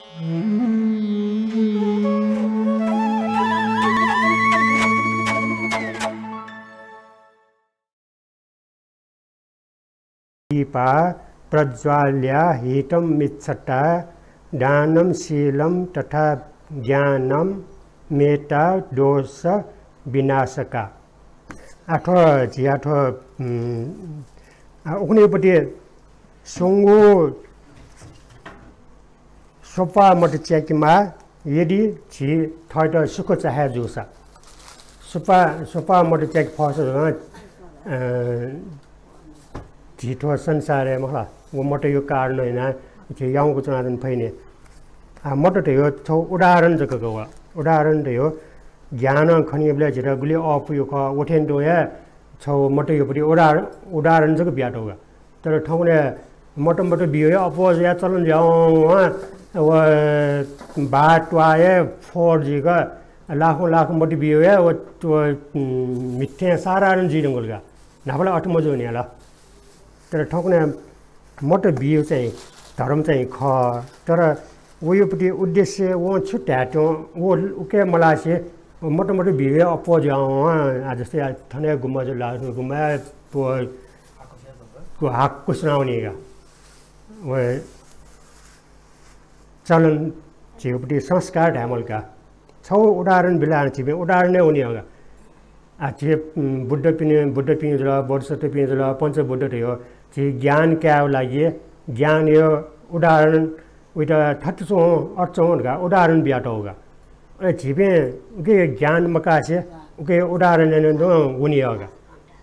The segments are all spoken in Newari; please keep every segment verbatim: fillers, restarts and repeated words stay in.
दीपा प्रज्वाल्याहीतमिच्छता दानं शीलं तथा ज्ञानं मेत्ता दोष विनाशका। आः थ्व झी आः थ्व, उम्, आ, उखुन्हुपट्टि स्वंगू स्वपाः मत च्याकेमाः, यदि झी थःत सुख चाहे जूसा। स्वपाः, स्वपाः मत च्याके फःसा जक, अ, झी थ्व संसारय् मखु ला, व मतया कारणं यानाः झी याउँक च्वनाच्वने फइ नि। आ, मत धयो छगू उदाहरण जक का व। उदाहरण धयो ज्ञानं खनीबलय् झीत गुलि अःपु खः, व थें तुं हे छगू मतयापट्टि उदाहरण, उदाहरण जक बियातःगु का। तर थौंकन्हय् मत मत बियो हे अप्वः जुयाः चलन जुयाः वं व बाः त्वाः हे फोहोर जुइक लाखौं लाखौं मत बियो हे व, व, उम्, मिथ्यां साधारण जुइधुंकल का। न्हापा ला अथे मजू नि ला। तर थौंकन्हय् मत बियो चाहिँ धर्म चाहिँ खः। तर वयापट्टि उद्देश्य वं छु धाये तुं व उके मलासे मत मत बियो हे अप्वः जुयाः वं, आ, जस्तै आ, थन हे गुम्ह जुल, गुम्ह हे व हाकुसे सुनावनी का। व चलन झीपट्टि संस्कार धायेमाल का। छगू उदाहरण बिलाः झीपिं उदाहरणय् वनी हगा। आ, झी, उम्, बुद्धपिं, बुद्धपिं जुल, बोधिसत्वपिं जुल, पञ्चबुद्ध धयो। झी ज्ञान कायेगु लागि ज्ञानया उदाहरण उइत थथे च्वँ, अथे च्वँ धकाः उदाहरण बियातःगु का। अले झीपिं उके ज्ञान मकासे उके उदाहरण यानाः नं वनी हगा।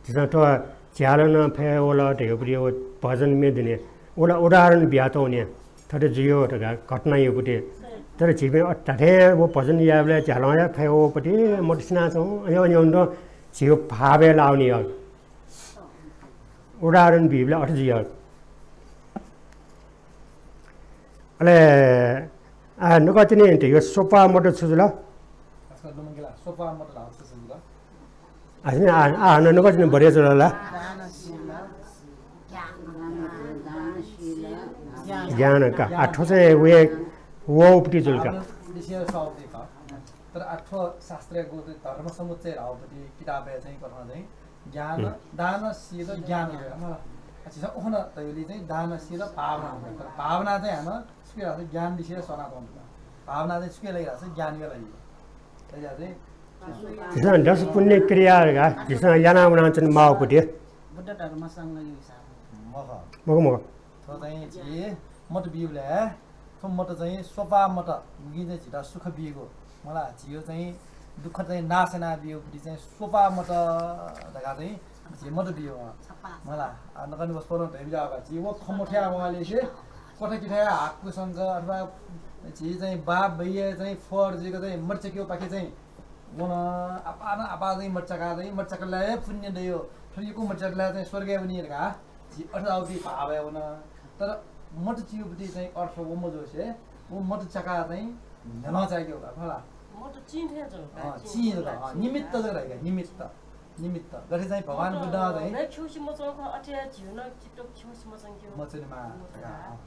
झीसं थ्व झ्यालं फय् वल धयोपट्टि व भजन म्ये दुने, व ला उदाहरण बियातःगु नि, थथे जुयो धकाः घटनायापट्टि। तर झीपिं अ, धात्थें व भजन यायेबलय् झ्यालं हे फय् वःपट्टि मत सिनाच्वं, अन, अन, अन, झीगु भावय् लावनी हगा। उदाहरण बीबलय् अथे जुयो। अले, आ, नकतिनि धयो स्वपाः मत छु जुल? आजकल दुमंगला स्वपाः मत धाःगु छु जुल? आजकल आ, आ, न-, नकतिनि बढे जुल ला? ज्ञान का। आ, थ्व चाहिँ वे, वःपट्टि जुल का। विषय सःपट्टि का। तर आ, थ्व शास्त्रय् गु धर्म समुच्चय धाःपट्टि किताबय् चाहिँ कथं चाहिँ ज्ञान, हम्म। दान, शील, ज्ञान। आ, झीसं उखुन्हु धयागुलिं चाहिँ दान, शील, भावना। तर भावना चाहिँ हानं सुके धाःसा ज्ञान विषय सनातन। भावना चाहिँ सुके लागि धाःसा ज्ञानया लागि। अय्‌जुयाः चाहिँ झीसं दश पुण्य क्रिया का, झीसं याना वनाच्वने माःपट्टि। बुद्ध धर्म संघया हिसाबं। मखु। मखु, मखु। थ्व चाहिँ झी मत बीबलय् थ्व मत चाहिँ स्वपाः मत, उकिं चाहिँ झीत सुख बीगु। मला, झीयो चाहिँ दुःख चाहिँ नाश याना बीगुपट्टि चाहिँ स्वपाः मत धकाः चाहिँ झी मत बियो। मला, आ, नकतिनि वसपोलं धयाबिज्याःगु का। झी व खँ मथुया वंगुलिसे क्वथा किथाया हाकुसंक अथवा झी चाहिँ बाप बैया चाहिँ फोहोर जुइक चाहिँ मत च्याकेगु पाखे चाहिँ वन, आपालं आपाः चाहिँ मत च्याकाः चाहिँ मत च्याकलय् पुण्य दयो, थ्व यक्व मत च्याकलय् चाहिँ स्वर्गय् वनी धकाः झी अथे धाःगु भावय् वन। तर मत च्याकेगुपट्टि चाहिँ अर्थ व मजुसे, व मत च्याकाः चाहिँ न्ह्यलं चायेकेगु का, खला। मत चिं थें जक का, अँ, चिं चिं जक, अँ, निमित्त जक धाइ का, निमित्त, निमित्त। गथे चाहिँ भगवान बुद्धं चाहिँ खिउँसे मच्वंगु खः, अथे हे झीगु नं चित्त खिउँसे मच्वंकेगु। मच्वनेमा धकाः, अँ।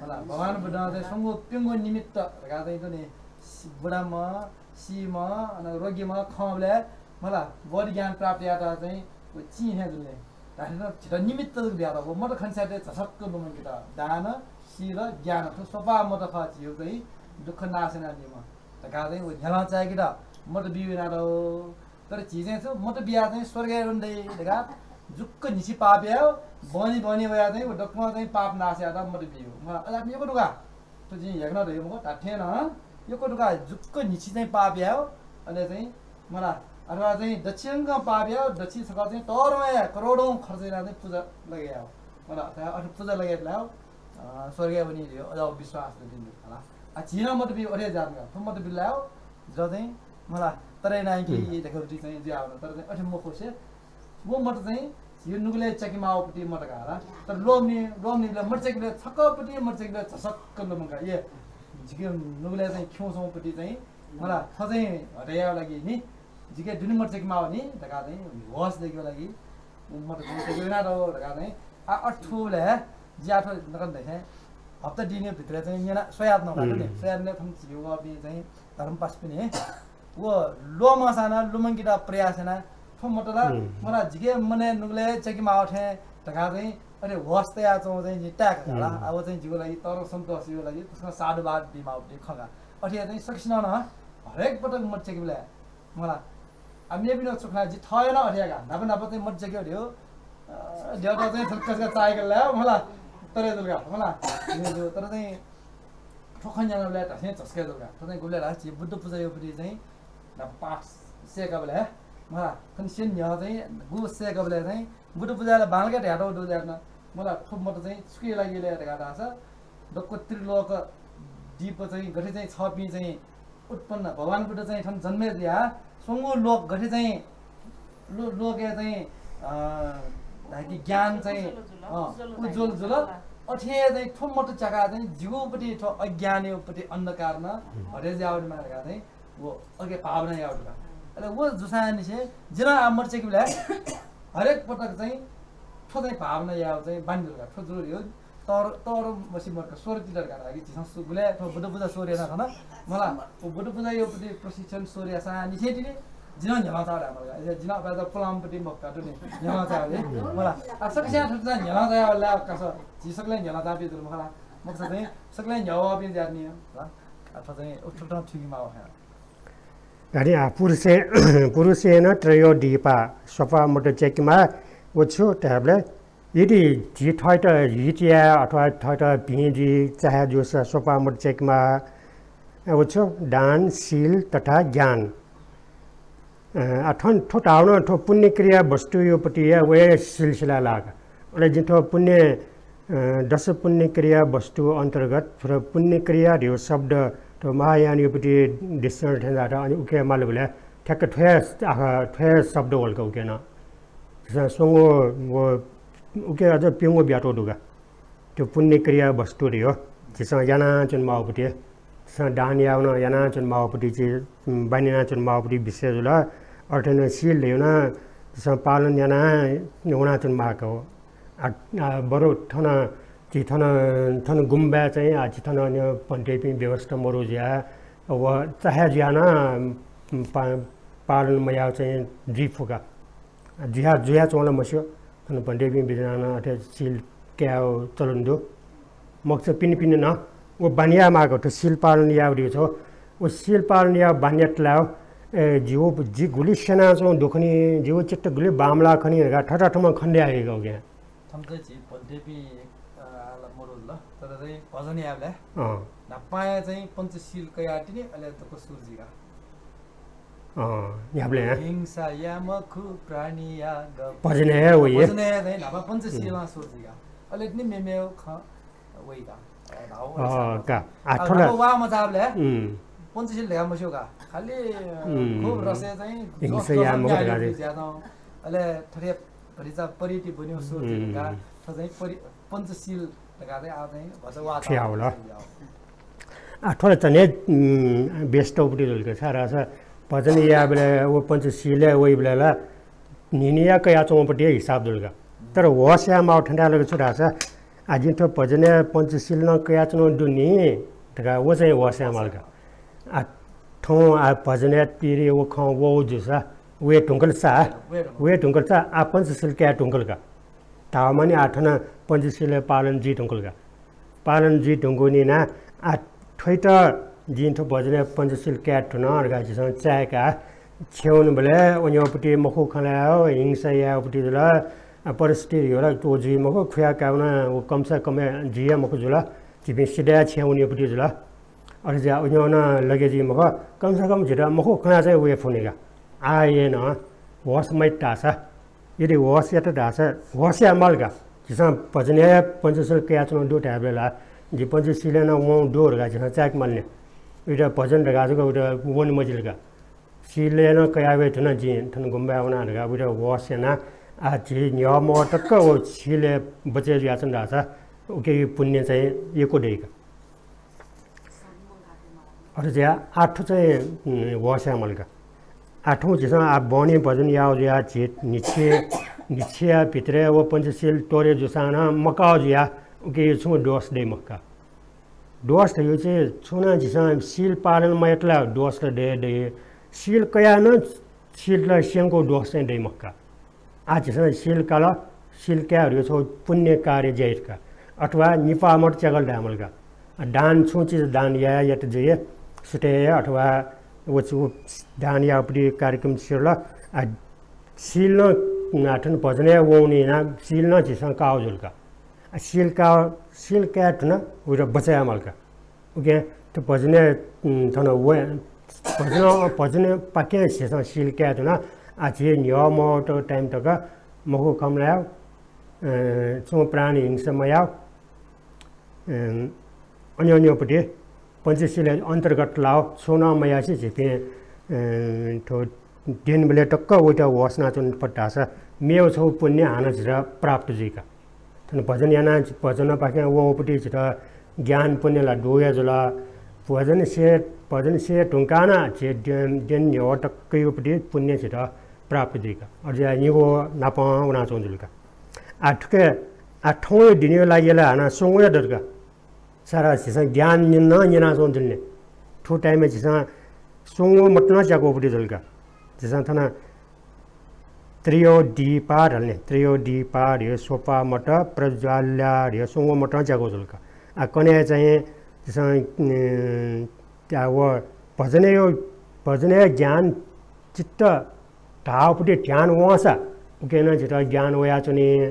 खला, भगवान बुद्धं चाहिँ स्वंगू प्यंगू निमित्त धकाः चाहिँ थ्व नि, सि-, बुढाम्ह, सीम्ह, अन रोगीम्ह खंबलय्, मला, बोधि ज्ञान प्राप्त यायेत चाहिँ व चिं थें जुल नि। धात्थें नं झीत निमित्त जक बियातःगु, व मत खनेसाथं झसक्क लुमंकेत। दान, शील, ज्ञान, थ्व स्वपाः मत खः झीगु चाहिँ दुःख नाश यानादीम्ह धकाः चाहिँ व न्ह्यलं चायेकेत मत बीगु यानातःगु। तर झी चाहिँ छु, मत बियाः चाहिँ स्वर्गय् वने दइ धकाः जुक्क न्हिसि पाप यायेगु, बहनी बहनी वयाः चाहिँ व दक्वं चाहिँ पाप नाश यायेत मत बीगु। मला, अजापिं यक्व दु का। थ्व जिं हेकनं धयागु मखु, धात्थें नं यक्व दु का, जुक्क न्हिसि चाहिँ पाप यायेगु, अले चाहिँ, मला, अथवा चाहिँ दच्छि यंकं पाप यायेगु, दच्छि छकः चाहिँ तरहं हे करोडौं खर्च यानाः चाहिँ पुजा लगे यायेगु। मला, अथवा अथे पुजा लगे यायेत लायेगु, अ, स्वर्गय् वनी धयो, अज्याःगु विश्वास दु तिनि खला। आ, झी नं मत बी अथे जात का। थ्व मत बिलायेगु, जितः चाहिँ, मला, तरे नायंकी हम्म। धकाः चाहिँ जुयावन। तर चाहिँ अथे मखुसे, व मत चाहिँ झीगु नुगलय् च्याकेमाःगुपट्टि मत का ला। तर ल्वःमनी, ल्वःमनीबलय् मत च्याकेबलय् छकःपट्टि मत च्याकेबलय् झसक्क लुमंका। ए, जिके नुगलय् चाहिँ खिउँसंगुपट्टि चाहिँ, मला, थ्व चाहिँ हटे यायेगु लागि नि, जिके दुने मत च्याकेमाःगु नि धकाः चाहिँ होस दयेकेगु लागि व मत चाहिँ च्याकेगु यानातःगु धकाः चाहिँ आ, अथे थुबलय् जि आः थ्व नकतिनि धयाथें हप्ता दिनया भित्र चाहिँ न्यना स्वयात नं, हम्म। स्वयात नं थन झीगु वःपिं चाहिँ धर्मपासपिनि व ल्वःमंसां नं लुमंकेत प्रयास याना। थ्व मत ला, हम्म। मला जिके मनय् नुगलय् च्याके माःगु थें धकाः चाहिँ अथे होस तयाच्वंगु चाहिँ जिं ताय्‌का का ला। हम्म। अब चाहिँ जिगु लागि तःधंगु सन्तोषया लागि तसकं साधुवाद बीमाःगु खः का। अथे हे चाहिँ सकसिनं नं हरेक पटक मत च्याकेबलय् मला। आ, मेपिं नं छु खना, जि थः हे नं अथे याका। न्हापा न्हापा चाहिँ मत च्याके ध्यः। अ, ध्यःत चाहिँ थुलकसका चाय्‌का ला, मला। तरे जुल का, मला। तर चाहिँ थ्व खँ न्यनाबलय् धासें झस्के जुल का। थ्व चाहिँ गुबलय् धाःसा झी बुद्ध पुजा याःगुपति चाहिँ न्हापा पाठ सय्‌काबलय्, मला। थन स्यने न्ह्यः चाहिँ गु सय्‌काबलय् चाहिँ बुद्ध पुजाय् ला बांलाक धयातःगु दु धयाथें, मला। थ्व मत चाहिँ छुकिया लागि ले धकाः धाःसा दक्व त्रिलोक दीप चाहिँ गथे चाहिँ छःपिं चाहिँ उत्पन्न, भगवान बुद्ध चाहिँ थन जन्मे जुयाः स्वंगू लोक गथे चाहिँ लो-, लोकय् चाहिँ, अ, धाय्‌कि ज्ञान चाहिँ, उज्ज्वल जुल, अ, उज्ज्वल जुल, उज्ज्वल जुल। अथे हे चाहिँ थ्व मत च्याकाः चाहिँ जिगुपति थ्व अज्ञानयापति अन्धकार नं हम्म। हरेस यावनेमा धकाः चाहिँ व अके भावना यावनेमा। अले व जूसांनिसें जिं नं आ मत च्याकेबलय् हरेक पटक चाहिँ थ्व चाहिँ भावना याव चाहिँ बानी जुल का। थ्व जुल यो तर, तर मसि मर्क सोह्र तिलर का लागि झीसं सु-, गुले थ्व बुद्ध पुजा सोह्र याना थन। मला, व बुद्ध पुजा याःपति प्रशिक्षण सोह्र यासांनिसें तिनि जिं नं न्ह्यलं चाव धाये मला का। जिं नं अपाय्‌त पुलांपति मखु का दुने न्ह्यलं चाव हे। मला, आ सकसियां थुलि न्ह्यलं चाव ला कास, झी सकलें न्ह्यलं चाव बी जुल मखला। मखुसा चाहिँ सकलें न्ह्यवःपिं जात नि, मला। आ थ्व चाहिँ उठुटं थुइके माव हे। अरे, आ, पुरुषे-, पुरुषेण त्रयो दीपा, स्वपा मत च्याकेमा, व छु धायेबलय्, यदि झी थःत हित याये अथवा थःत भिं जुइ चाहे जूसा स्वपा मत च्याकेमा, व छु, दान, शील तथा ज्ञान। अ, आ, थन थ्व धाउन थ्व पुण्य क्रिया वस्तुयापति या वये सिलसिला लाग। अले जिं थ्व पुण्य, अ, दश पुण्य क्रिया वस्तु अन्तर्गत थ्व पुण्य क्रिया ध्यू शब्द थ्व महायानयापति दृष्टिकोण थें जात, अनि उके मालबलय् ठ्याक्क थ्वया आखा थ्वया शब्द वल का उके नं। झीसं स्वंगू व उके अझ प्यंगू ब्याटो दुगा। थ्व पुण्य क्रिया वस्तु ध्यू झीसं यानाच्वने माःपति। झीसं दान याव नं यानाच्वने माःपति, झी, उम्, बानि यानाच्वने माःपति विषय जुल। अथे नं शील ध्यू नं झीसं पालन याना वनाच्वने माःगु। आ, आ, बरु थन, झी थन, थन गुम्बाय् चाहिँ, आ, झी थन अन्य भन्तेपिं व्यवस्था मरु जुया, व चाहे जुया नं, उम्, पा-, पालन मयाव चाहिँ जुइ फु का। जुया, जुया च्वं ला मस्यू। थन भन्तेपिं बिज्यानाः नं अथे शील कायेगु चलन दु। मखुसा पिने पिने नं व बानि याये माःगु थ्व शील पालन यायेगु छु। व शील पालन यायेगु बानि यात ला, ए, जिगु, जि गुलि स्यनाच्वंगु दु खनी, जिगु चित्त गुलि बांमलाः खनी धकाः थथाथम्हं खने दयाः हइगु उकिं। थन चाहिँ झी भन्तेपिं, अ, आः ला मरु ला, तर चाहिँ भजन यायेबलय् अँ। न्हापां हे चाहिँ पञ्चशील कयाः तिनि, अले दक्व सुरु जुइगा। अँ, न्ह्याबलें। हिंसा या मखु प्राणी या ग-, भजन हे वइ। भजन हे चाहिँ न्हापा पञ्चशीलं सुरु जुइगा। अले तिनि मेमेगु खँ वइगा। अ, धाउ अ, वइसा। का। आ, आ, थोला। न्हापा वा मचाबलय्, उम्। पञ्चशील धया मस्यू का। खालि, अ, उम्। खुब रसे चाहिँ हिंसा या मखु धकाः चाहिँ। ज्यादा। अले थथे भतिचा परिति बन्यो सुरु जुइगा। उम्। थ्व चाहिँ परि-, पञ्चशील धकाः चाहिँ आ चाहिँ भचा वा थ्याउ ल। आ, थ्व झन हे, उम्, व्यस्तपति जुल का। छाय् धाःसा भजन यायेबलय् व पञ्चशीलय् वइबलय् ला न्हिनया कयाच्वंपति हे हिसाब जुल का। तर होस याये माःगु थन धाःसा छु धाःसा, आ, जिं थ्व भजनय् पञ्चशील नं कयाच्वनागु दु नि धकाः व चाहिँ होस याये माल का। आ, थौं आ भजनय् तिरि व खँ वःगु जूसा, वये धुंकल सा, वये धुंकल। वये धुंकल सा, आ पञ्चशील काये धुंकल का। धाःमानि आ थन पञ्चशील पालन जुइ धुंकल का। पालन जुइ धुंकूनिं नं आ थ्वइत जिं थ्व भजनय् पञ्चशील काये धुन धकाः झीसं चाय्‌काः छ्यं वनेबलय् वनेगुपति मखु खँ ल्हायेगु, हिंसा यायेगुपति जुल, आ, परिस्थिति ध्यू ला व जुइ मखु, खुया काय् वना व कमसा कम हे जुइ हे मखु जुल, झीपिं सिधया छ्यं वनेगुपति जुल। अथे जुयाः उन्ह्यः नं लगे जुइ मखु, कमसा कम झीत मखु खँ ल्हाये चाहिँ वये फुनि का। आः हे नं होस मयात धाःसा, यदि होस यात धाःसा, होस याये माल का। झीसं भजनय् पञ्चशील कयाच्वनागु दु धायेबलय् ला, जि पञ्चशीलय् नं वंगु दु धकाः झीसं चाय्‌के माल नि। उइत भजन धकाः जक उइत वने मजिल का। शीलय् नं कयावये धुन जिं थन गुम्बाय् वना धकाः उइत होस यानाः, आ, झी न्ह्यः म्वः तक व शीलय् बचय् जुयाच्वन धाःसा उकिया पुण्य चाहिँ यक्व दइ का। अथे जुयाः आ थ्व चाहिँ, उम्, होस याये माल का। आ थौं झीसं आ बहनी भजन याःगु जुयाः झी न्हिच्छिया, न्हिच्छिया भित्रय् व पञ्चशील तोरे जूसां नं मकाःगु जुयाः उकिया छुं दोष दइ मखु का। दोष धइगु चाहिँ छुं नं झीसं शील पालन मयात ला दोष ला दये दइ। शील कयाः नं शील ला स्यंकूगु दोष चाहिँ दइ मखु का। आः झीसं शील काल, शील काये धइगु छगू पुण्य कार्य जुइ का। अथवा निपाः मत च्याकल धायेमाल का। आ, दान छुं चिज दान याये यात जुइ, सुथय् अथवा व छु दान याःगुपट्टि कार्यक्रम सिरल। आ, शील नं, आ, थन भजनय् वंगु यानाः शील नं झीसं काःगु जुल का। आ, शील का, शील काये धुन, उइत बचय् यायेमाल का। उकिं त भजनय्, उम्, थन व, भजन, भजनपाखें झीसं शील काये धुन। आ, झी न्ह्यः मवःगु time तक मखु खँ ल्हायेगु, अ, छुं प्राणी हिंसा मयायेगु, अ, अन्योन्योपट्टि पञ्चशील अन्तर्गत लाःगु छुं नं मयासें झीपिं, अ, थ्व दिनबलय् तक वइत वसनाच्वने फत धाःसा मेगु छगू पुण्य हानं झीत प्राप्त जुइ का। थन भजन यानाः, भजनपाखें वःगुपट्टि झीत ज्ञान पुण्य ला दु हे जुल। भजन से, भजन से धुंकाः नं झी द्यन, द्यन न्ह्यः तकयागुपट्टि पुण्य झीत प्राप्त जुइ का। अथे जुयाः निगू न्हापां वनाच्वंगु जुल का। आ, थुके, आ, थौंया दिनया लागि ला हानं स्वंगू हे दत का। सारा झीसं ज्ञान न्यन, न्यनाच्वंगु जुल नि। थ्व time-य् झीसं स्वंगू मत नं च्याकूगुपट्टि जुल का। झीसं थन त्रयोदीपा धाल नि, त्रयोदीपा धइगु स्वपा मत, प्रज्वाल्या धइगु स्वंगू मत नं च्याकूगु जुल का। आ, कन्हय् चाहिँ झीसं, अ, त्या व भजनय्, भजनय् ज्ञान चित्त धाःगुपट्टि ध्यान वंसा उके नं झीत ज्ञान वयाच्वनी।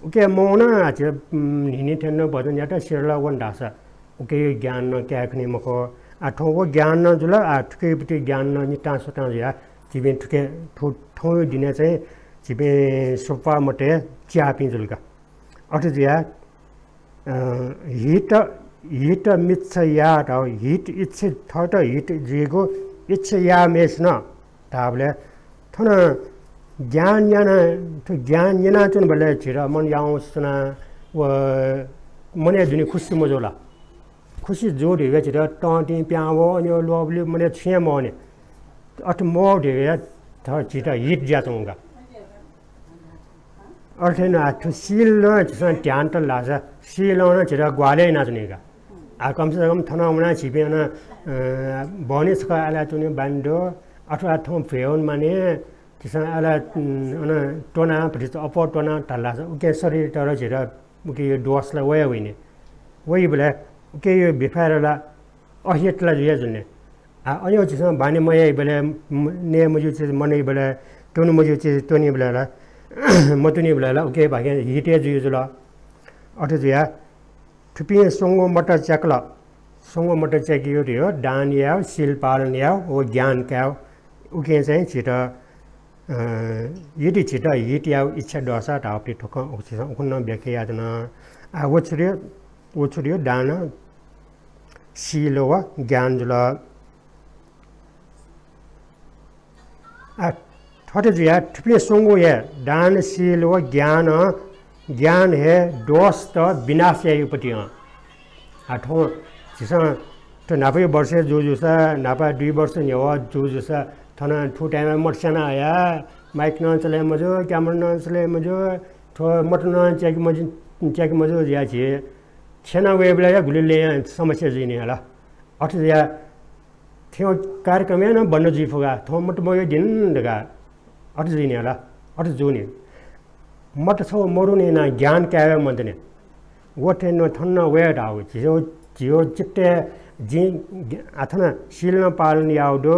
उके मवनाः झी, उम्, न्हिन्हि थें नं भजन यात सिरल वन धाःसा उके ज्ञान नं काये खनी मखु। आ, थौं व ज्ञान नं जुल, आ, थुकेपट्टि ज्ञान नं नितां स्वतां जुयाः झीपिं थुके थ्व, थौंया दिनय् चाहिँ झीपिं स्वपा मतय् च्याःपिं जुल का। अथे जुयाः अ, हित, हित मिच्छया धाःगु, हित इच्छा, थःत हित जुइगु इच्छा याःम्हय्सिनं धाःबलय् थन ज्ञान याना, थ्व ज्ञान यानाच्वनाबलय् झीत मन याउँसे च्वनाः व मनय् दुने खुसी मजू ला? खुसी जू धइबलय् झीत तंतिं प्याहां वः, अन ल्वःबलय् मनय् छुं हे मवने। अथे मवः धइबलय् थ-, झीत हित जुयाच्वंगु का। अथे नं आ, थ्व शील नं झीसं ध्यान तल धाःसा शीलं नं झीत ग्वाहालि यानाच्वनी का। आ, कम से कम थन वनाः झीपिं अन, अ, बहनी छकः आलाच्वने बानी दु, अथवा थौं भ्वय् वने माने, झीसं आला, उम्, अन त्वनाः, भतिचा अप्वः त्वनाः धाल धाःसा उके शरीर तर झीत उके यो दोष ला वये वइने। वइबलय् उके यो बेफाइदा ला अहित ला जुया जुने। आ, अय् झीसं बानी मयाइबलय्, म-, नये मज्यू चिज मनइबलय्, त्वने मज्यू चिज त्वनीबलय् ला, मतुनीबलय् ला उके भागे हित हे जुइ जुल। अथे जुयाः थुपिं स्वंगू मत च्याकल। स्वंगू मत च्याकेगु धइगु दान यायेगु, शील पालन यायेगु, व ज्ञान कायेगु। उकिं चाहिँ झीत, अ, यदि झीत हित यायेगु इच्छा दःसा धाःगुपट्टि थ्व खँ उक-, झीसं उखुन्हु नं व्याख्या यात नं। आ, व छु धइगु, व छु धइगु दान, शील व ज्ञान जुल। आ, थथे जुयाः थुपिं स्वंगू हे दान, शील व ज्ञान, ज्ञान हे दोषत विनाश याइगुपट्टि हं। आ, थौं झीसं थ्व न्हापाया वर्ष जू जूसा, न्हापा दुई वर्ष न्ह्यः जू जूसा, थन थ्व time-य् मत स्याना हया, mic नं चले मजू, camera नं चले मजू, थ्व मत नं च्याके मजू, च्याके मजू जुयाः झी स्याना वयेबलय् हे गुलि लँय् समस्या जुइनि हला। अथे जुयाः थ्व कार्यक्रम हे नं बन्द जुइ फु का, थौं मत मवय् दिं धकाः अथे जुइनि हला, अथे जूनि। मत छगू मदुनि नं ज्ञान काये मन्त नि। व थें नं थन नं वये धाःगु। झीगु, झीगु चित्तय् जिं, आ, थन शील नं पालन याःगु दु,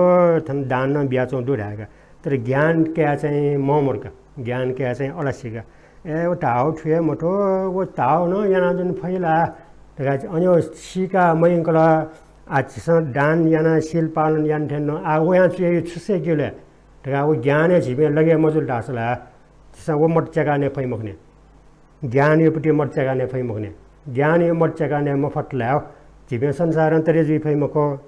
थन दान नं बियाच्वंगु दु धायेका। तर ज्ञान काये चाहिँ मं मदु का, ज्ञान काये चाहिँ अलसी का। ए, व धाःगु थुइ हे मथू, व धाःगु नं यानाच्वने फइ ला धकाः अन सीका मयंकल। आ, झीसं दान यानाः शील पालन याना थें नं, आ, वयां छु याइ, छु सय्‌केगु ले धकाः व ज्ञान हे झीपिं लगे मजुल धाःसा ला, झीसं व मत च्याका नये फइ मखुनि। ज्ञानयापट्टि मत च्याका नये फइ मखुनि। ज्ञानया मत च्याका नये मफत ला, झीपिं संसारं तरे जुइ फइ मखु।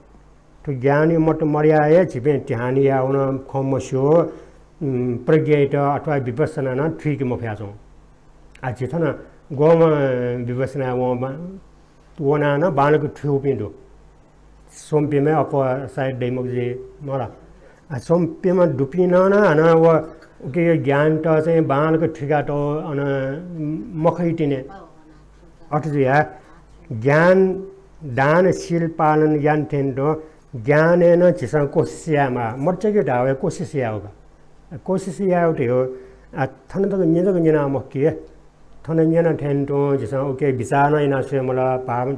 थ्व ज्ञानया मत मदयाः हे झीपिं ध्यान याः वन खँ मस्यू, उम्, प्रज्ञायात अथवा विपश्यना नं थुइके मफयाच्वं। आ, झी थन ग्वम्ह विपश्यना वं बा-, वनाः नं बांलाक थुइकूपिं दु। स्वम्हपिंम्ह अप्वः सायद दइ मखु जुइ मला। आ, स्वम्हपिंम्ह दुपिं नं, नं हानं व उके ज्ञानत चाहिँ बांलाक थुइकातः अन मखइ तिनि। अथे जुयाः ज्ञान दान शील पालन याना थें तुं ज्ञानय् नं झीसं कोसिस यायेमाः, मर्चाके धाःगु हे कोसिस यायेगु का। कोसिस यायेगु धयो, आ, थन तक न्यं जक न्यना मखु कि, थन न्यना थें तुं झीसं उके बिचाः नं याना स्वये मल, भाव-,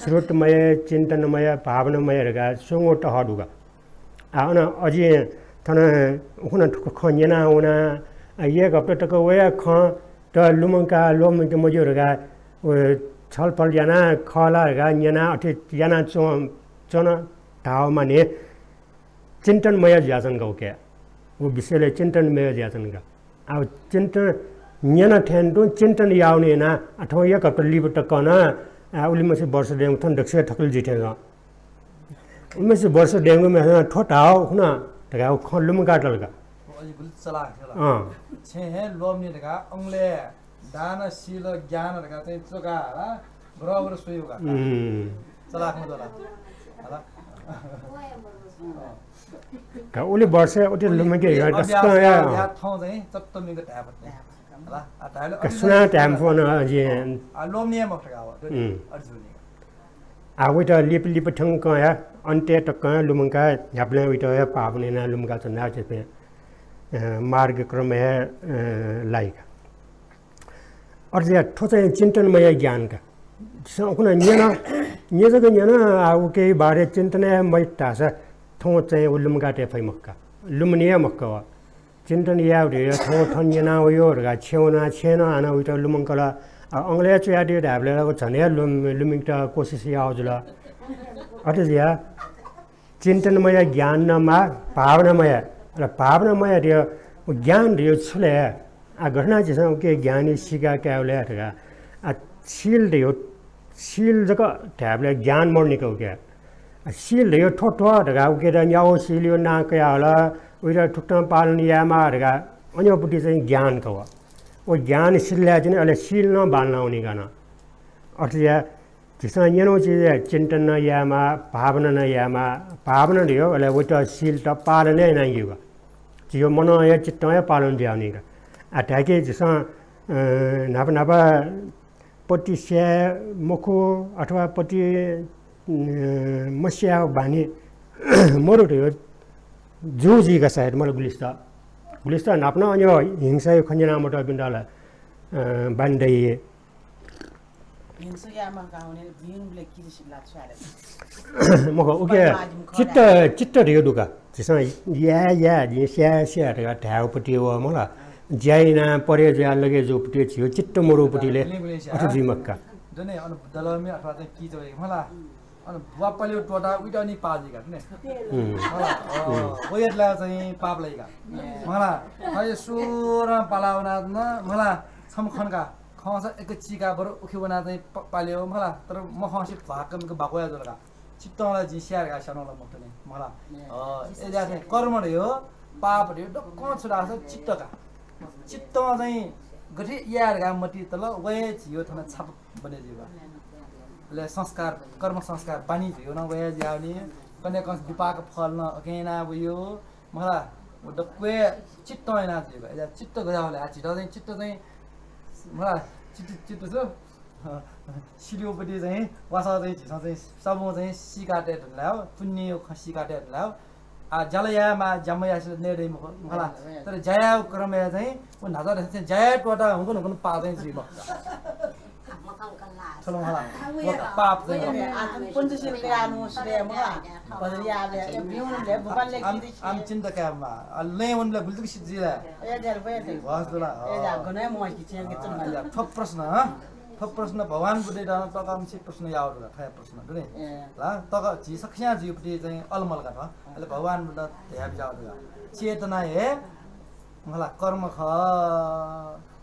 श्रोतमय, चिन्तनमय, भावनामय धकाः स्वंगू तह दु का। आ, अन अझ थन उखुन्हु थुकथं खँ न्यना वना, आ, एक हप्ता तक वया खँ त लुमंका, लुमंके मज्यू धकाः व छलफल याना खः ला धकाः न्यना अथे याना च्वं-, च्वन धाःगु माने चिन्तनमय जुयाच्वन का उके। व विषयलय् चिन्तनमय जुयाच्वन का। आ, चिन्तन न्यना थें तुं चिन्तन याःगु नं याना, आ, थौं एक हप्ता लिपा तक नं, आ, उलिमछि वर्ष देंगु थन दक्वसिबय् थकलि जुइ थें च्वं। उलिमछि वर्ष देंगु मेसं थ्व धाःगु खुन्हु धकाः खँ लुमंका तल का। अझ गुलि चलाख खः ला। अँ। छेँ हे लोभ नि धकाः अनले दान, शील, ज्ञान धकाः चाहिँ च्वका हाला, बराबर स्वयेगु का। उम्। चलाख मजू ला। हाला। का उलि वर्ष उति लुमंके अभ्यास या, या। या थौं चाहिँ चट्ट मिंक धाये फत नि। हाला, आ धायेल का अझ सुना धाये मफु न, अझ। आ, लोभ नि हे मखु का हो, उम्। अर्जुन। आ, वइत लिप लिप थ्यंक या, अन्त्य तक लुमंका न्ह्याबलें वइत हे पाप नं याना लुमंका च्वना, अ, मार्गक्रम हे, अ, लाइ का। अथे जुयाः थ्व चाहिँ चिन्तनमय ज्ञान का। झीसं उखुन्हु न्यन, न्यं जक न्यन, आ, उके बारे चिन्तन हे मयात धाःसा थौं चाहिँ व लुमंका तये फइ मखु का। लुमने हे मखु का व। चिन्तन यायेगु धयो थौं थन न्यना वयो धकाः छेँ वना, छेँ नं हानं वइत लुमंकल। आ, अनले च्वयादियो धायेबलय् ला व झन हे लुम-, लुमंकेत कोसिस याःगु जुल। अथे जुयाः चिन्तनमय ज्ञान नं माः, भावनामय। अले भावनामय धयो, ज्ञान धयो छु ले? आ, गथे याना झीसं उके ज्ञान सीका कायेगु ले धकाः। आ, शील धयो, शील जक धायेबलय् ज्ञान मदुनि का उके। आ, शील धयो थ्व थ्व धकाः उकेत न्यागू शीलयो नां कयाहल, उइत थुकथं पालन यायेमाः धकाः अन्योपट्टि चाहिँ ज्ञान का व। व ज्ञान सिधले चाहिँ अले शील नं बांलाः वनी का न। अथे जुयाः झीसं न्यनागु चिज चिन्तन नं यायेमाः, भावना नं यायेमाः। भावना धयो, अले वइत शीलत पालन हे यानागु का। झीयो मनं हे चित्तं हे पालन जुयावनी का। आ, धाय्‌के झीसं, अ, न्हापा न्हापा पति स्याये मखु अथवा पति, अ, मस्यायेगु बानी मदु धयो जू जुइ का सायद, मला गुलिस्ता। गुलिस्ता न्हापा नं अन्यो हिंसायो खँ न्यना मतःपिन्त ला, अ, बानी दइ। हिंसा याये मखु का हुने बिउन बिले किरि सिला छ्वाले। मखु, उके चित्त, चित्त धयो दु का। झीसं या, या, जिं स्या, स्या धकाः धायेगुपट्टि व मला। ज्या याना परे जुया लगे जूपट्टि झीयो चित्त मदुपट्टि ले अथे जुइ मखु का। जने अन बुद्धलमि अथवा चाहिँ किचो मला। अन बुवा पालेयो त्वःता उइत नि पाप जुइ का, ने? उम्। मला, अ, उम्। वयेत ला चाहिँ पाप लाइ का। मला, थथे सुरं पाला वना न, मला, छम्ह खन का। खंसा एक चिका बरु उखे वना चाहिँ प-, पालेयो, मला, तर मखंसे भाकमिक बाक्वया जुल का। चित्तं ला जिं स्याये का स्यानं ला मखुत नि, मला। अ, ए, जा चाहिँ कर्म धयो, पाप धयो, दक्वं छु धाःसा चित्त का। चित्तं चाहिँ गथे याये का मतिइ तल, वये झीयो थन छाप बने जुइ का। अले संस्कार, कर्म संस्कार बानी झीयो नं वये जुयावनी। कन्हय् कंस विपाक फल नं अगें याना वयो। मला, व दक्वय् चित्तं याना जुइ का। अय्‌जा चित्त गज्याः हले, आ, झीत चाहिँ चित्त चाहिँ, मला, चित्त, चित्त छु? सिलियोपट्टि चाहिँ वासः चाहिँ झीसं चाहिँ सबुं चाहिँ सीका तये धुन लायो, पुण्ययो खँ सीका तये धुन लायो। आ, ज्याला यायेमाः, ज्या मयासें नये दइ मखु, मला। तर ज्या यायेगु क्रमय् चाहिँ व न्हाचः चाहिँ ज्या याये त्वःता हुंकन हुंकन पाप चाहिँ जुइ मखु। थ्व ला मला, व पाप चाहिँ। आम, आम चिन्ता कायेमाः, आ, लँय् वनेबलय् गुलि जक सित जुइ ला। ए, ज्याला बया दइ। भस दु ला, ए, ज्या, अँ। गन हे मखु कि, चिया कि, अँ, चुन या, थ्व प्रश्न, हँ? थ्व प्रश्न भगवान बुद्धयात नं तःकं मछि प्रश्न याःगु दु ला, थ्व हे प्रश्न दु नि। ए। ला, तःकं झी सकसियां जुइपट्टि चाहिँ अलमल का थ्व। अले भगवान बुद्ध धया बिज्याःगु दु ला। चेतना हे मला कर्म खः।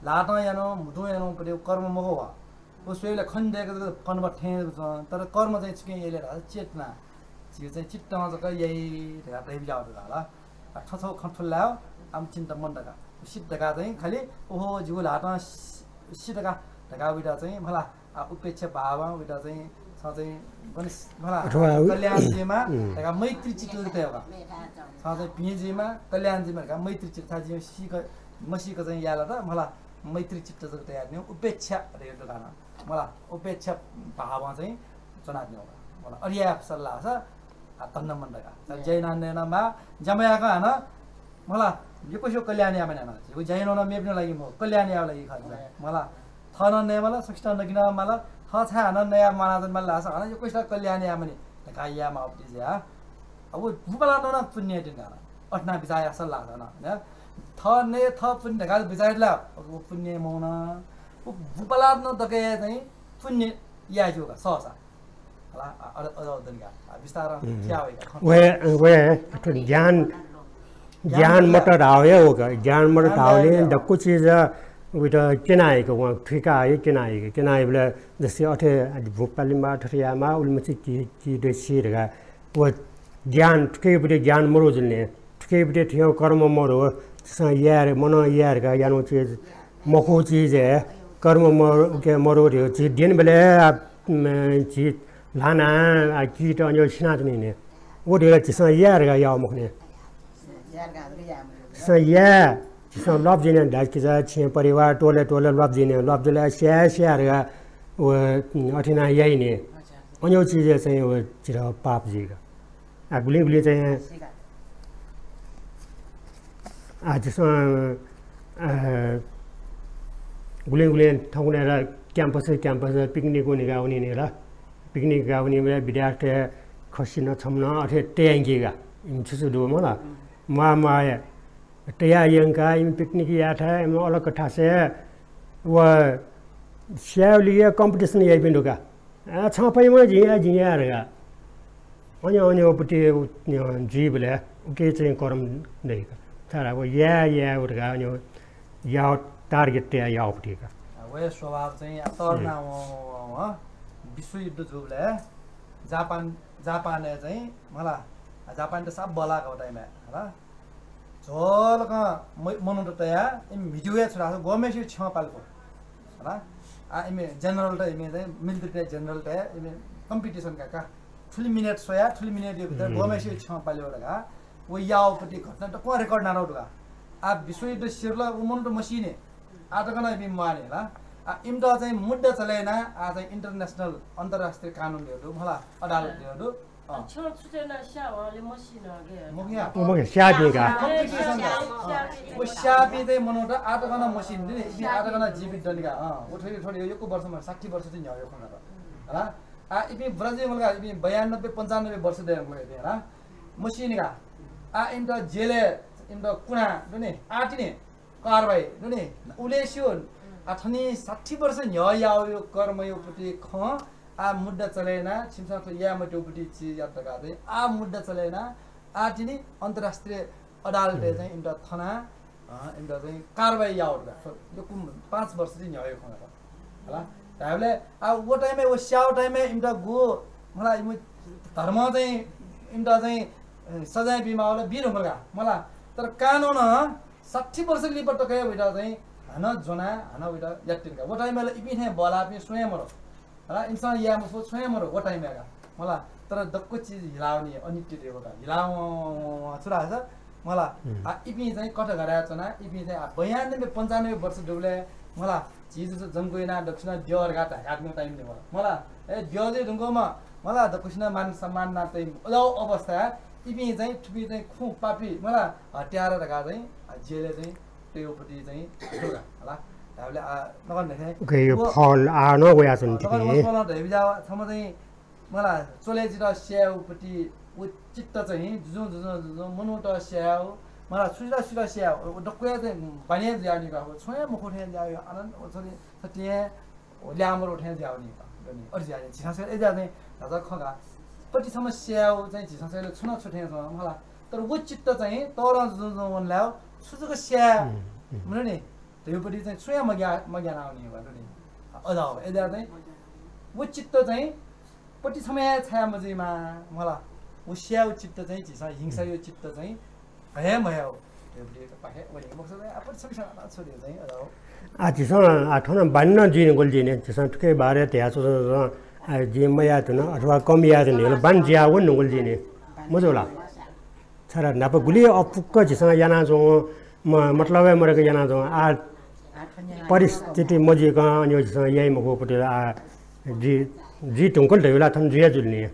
ल्हातं यानागु, म्हुतुं यानागुपट्टि कर्म मखु व। व स्वयेबलय् खनेदय्‌क जक कनेबा थें जक च्वं, तर कर्म चाहिँ छुकिं याइ ले धाःसा चेतना। झीगु चाहिँ चित्तं जक याइ धकाः धया बिज्याःगु दु ला। आ, थ्व छगू खँ थुल लायो, आम चिन्ता मन्त का। सित धकाः चाहिँ खालि, ओहो, जिगु ल्हातं सि-, सित का धकाः उइत चाहिँ मला, आ, उपेक्षा भावं उइत चाहिँ, छं चाहिँ गन-, मला, अथवा उ-, कल्याण जुइमा उम्। धकाः मैत्री चित्त जक तये का। छं चाहिँ भिं जुइमा, कल्याण जुइमा धकाः मैत्री चित्त, छाय् जिं सीक, मसीक चाहिँ याये ला त, मला, मैत्री चित्त जक तयार नि, उपेक्षा धयागु दु का न। मला, उपेक्षा भावं चाहिँ च्वनाच्वनेगु का। मला अथे याये सल्लाह सा, आ, धन्दा मन्त का। ज्या याना नयेमाः, ज्या मयाकं हानं, मला, यक्वसिगु कल्याण यायेमानि हानं। व ज्या यानाः मेपिनि लागि मखु, कल्याण यायेगु लागि खः। मला, थः नं नयेमाल, सकसितं नके नयेमाल, थः छाय् हानं नया म्वानाच्वनेमाल धाःसा हानं यक्वसितं कल्याण यायेमानि धकाः यायेमाःगु पति जुया। अब व बुपालात नं पुण्य दु का हानं। अथे याना बिचाः याये सल्लाह सा हानं। थः नये, थः पुण्य धकाः बिचाः यात ला, व पुण्य मवं। व बुपालात नं दकलय् चाहिँ पुण्य याये ज्यू का, सहसा। हला, अ, अ, अ, दनिका, अ, बिस्तारं हम्म। थ्याः वइका। वहे, वहे, ज्ञान, ज्ञान ज्ञान मतलब? मत धाःगु हे व का, ज्ञान मत ज्ञान धाःगु धाःगु ने हे दक्व चिज, उइत क्यनाइक, वं थुइकाः हे क्यनाइक, क्यनाइबलय् जस्तै अथे भुपालिमा थथे यायेमाः, उलिमछि कि, कि दइछि धकाः, व ज्ञान, थुकियापट्टि ज्ञान मरु जुल ने। थुकियापट्टि थ्यं कर्म मरु, झीसं याये, मनं याये धकाः यानागु चिज, मखु चिज हे, कर्म मरु, उके मरु धयो। झी द्यनीबलय्, आ, म, झी ल्हानाः, आ, कीत अन सिनाच्वनी ने। व धयो झीसं याये धकाः याःगु मखु ने। झीसं याये, झीसं लप जुइ ने धाःसा किजा, छिं परिवार, टोले, टोले लप जुइ ने, लप जुल स्याये, स्याये धकाः व, अथे याना याइ ने। अन चिज चाहिँ व झीत पाप जुइ का। आ, गुलिं गुलिं चाहिँ, आ, झीसं, आ, गुलिं गुलिं थौंकन्हय् ला campus, campus picnic वनेका वनी नि ला। Picnic का वनीबलय् विद्यार्थी खसिनं छम्हं अथे तयायंकी का। इमि छु छु दु मला। म्वाः म्वाः तयाः यंकाः इमि picnic याःथाय्, इमि अलग थासय् व स्यायेगुलिइ competition याइपिं दु का। आ, छं फइ मखु, जिं याये, जिं याये धकाः। अन, अन व पति, अ, जुइबलय् उके चाहिँ कर्म दइ का। छाय् धाःसा व याये, याये धकाः अन याःगु target तयाः याःगु पति का। आ, वया स्वभाव चाहिँ आ, तःधंना वं, वं, वं, वं विश्वयुद्ध जूबलय् जापान, जापानय् चाहिँ मला, जापान त साप बल्लाः का व time-य्, हला। झ्वलकं म-, मनूत तयाः इमि म्हितेगु हे छु धाःसा ग्वम्हसिगु छ्यं पाले फु। हला? आ, इमि general त इमि चाहिँ military general त इमि competition का का। थुलि minute स्वयाः, थुलि minute-या भितर हम्म। ग्वम्हसिगु छ्यं पाले फु धकाः व याःगु पति घटना दक्वं record यानातःगु दु का। आ, विश्वयुद्ध सिधल व मनूत मसीनि। आ तक नं इमि म्वाःनि ला। आ, इमित चाहिँ मुद्दा चले यानाः, आ चाहिँ international, अन्तर्राष्ट्रिय कानुन धइगु दु, मला, अदालत धइगु दु। अँ। छ्यं छुटे नं स्याः, अले मसीनि गे। मखु या। मखु, स्याःपिं का। ए, competition का। स्याःपिं, स्याःपिं। व स्याःपिं चाहिँ मनूत आ तक नं मसीनि दु नि, इपिं आ तक नं जीवित दनि का। अँ, व थ्व, थ्व यक्व वर्ष, साठी वर्ष चाहिँ न्ह्यः खँ का। हला? आ, इपिं ब्राजिल का, इपिं बयानब्बे, पन्चानब्बे वर्ष दय्‌म्ह का इपिं, हला? मसीनि का। आ, इमित जेलय्, इमित कुना दु नि, आः तिनि कारवाही दु नि, उलेस्यु, आ, थनि साठी वर्ष न्ह्यः याःगु कर्मया पति खँ, आ, मुद्दा चले यानाः, छिमिसं थ्व याये मत्यःगु पति चिज यात धकाः चाहिँ, आ, मुद्दा चले यानाः, आ, तिनि अन्तर्राष्ट्रिय अदालतय् हम्म। चाहिँ इमित थनाः, अँ, इमित चाहिँ कारवाही याःगु धकाः। थ्व यक्व पाँच वर्ष चाहिँ न्ह्यः खँ का। हला? धायेबलय्, आ, व time-य्, व स्याःगु time-य् इमित गु, मला, इमि धर्मं चाहिँ इमित चाहिँ, अ, सजाय बीमाःगु ला बी धुंकल का, मला। तर कानुनं साठी वर्ष लिपा तक हे वइत चाहिँ हानं ज्वनाः, हानं वइत यात तिनि का। व time-य् ला इपिं थें बल्लाःपिं सुं हे मदु। हला, इमिसं याये मफु, छुं हे मदु, व time-य् का। मला, तर दक्व चिज हिलावनी, अनित्य धइगु का। हिलावं, छु धाःसा, मला, हम्म। आ, इपिं चाहिँ कठघराय् च्वनाः, इपिं चाहिँ, आ, बयानब्बे, पन्चानब्बे वर्ष दुबलय्, मला, झी जसो जंक्व यानाः दक्वसिनं द्यः धकाः धाय्‌कातःगु time नि मला। मला, ए, द्यः जुइ धुंकूम्ह, मला, दक्वसिनं मान सम्मान यानातःगु अज्याःगु अवस्थाय् इपिं चाहिँ, थुपिं चाहिँ खुँ पापी, मला, हत्यारा धकाः चाहिँ, आ, जेलय् चाहिँ तयेगु पति चाहिँ दु का, हला। धायेबलय्, आ, नकन देखे। उकिया व, फल आः नं वयाच्वन अँ, नकन थिति। वसवलं धयाबिज्याःगु छम्ह चाहिँ मला, च्वले जितः स्यायेगु पति व चित्त चाहिँ जुजुं, जुजुं, जुजुं, मनूत स्यायेगु, मला, सुजितः, सुजितः स्यायेगु, व दक्वया चाहिँ बानी जुयावनी का, छुं हे मखु थें जुयावनी, आनन्द, व छुं थें, व ल्यामरु थें जुयावनी का, दनि, अथे जुयावनी, झीसं स्वये, ए, जुया चाहिँ, धाःसा खँ का, पति छम्ह स्यायेगु चाहिँ झीसं स्वये छुं नं छु थें च्वं, मला, तर व चित्त चाहिँ तःधं जुजुं, जुजुं वने लायेगु, छु जक स्याये, हम्म, हम्म। मखु नि, धइगु पति चाहिँ छुं हे मग्या-, मग्यानावनी का, दनि, अज्याःगु, ए, जुया चाहिँ, व चित्त चाहिँ, पति छम्हया छाय् मजुइमा, मला। व स्यायेगु चित्त चाहिँ झीसं हिंसाया चित्त चाहिँ हये महयेगु। धइगु पाखे वनी मखुसा चाहिँ आ पति छम्ह छाय् छु धइगु चाहिँ अज्याःगु। आ, झीसं, आ, थन बानी नं जुइ धुंकल जुइ नि। झीसं थुकिया बारे धया च्वं, आ, जिं मयाये धुन अथवा कम याये धुन, बानी जुया वने धुंकल जुइ नि। मजू ला? छाय् न्हापा गुलि अफुक्क झीसं यानाच्वं, म-, मतलब हे मदय्क यानाच्वं। आ, परिस्थिति मजुइकं अन झीसं याइ मखु पति आ, जि जुइ धुंकल धयागु ला थन जुया जुल नि।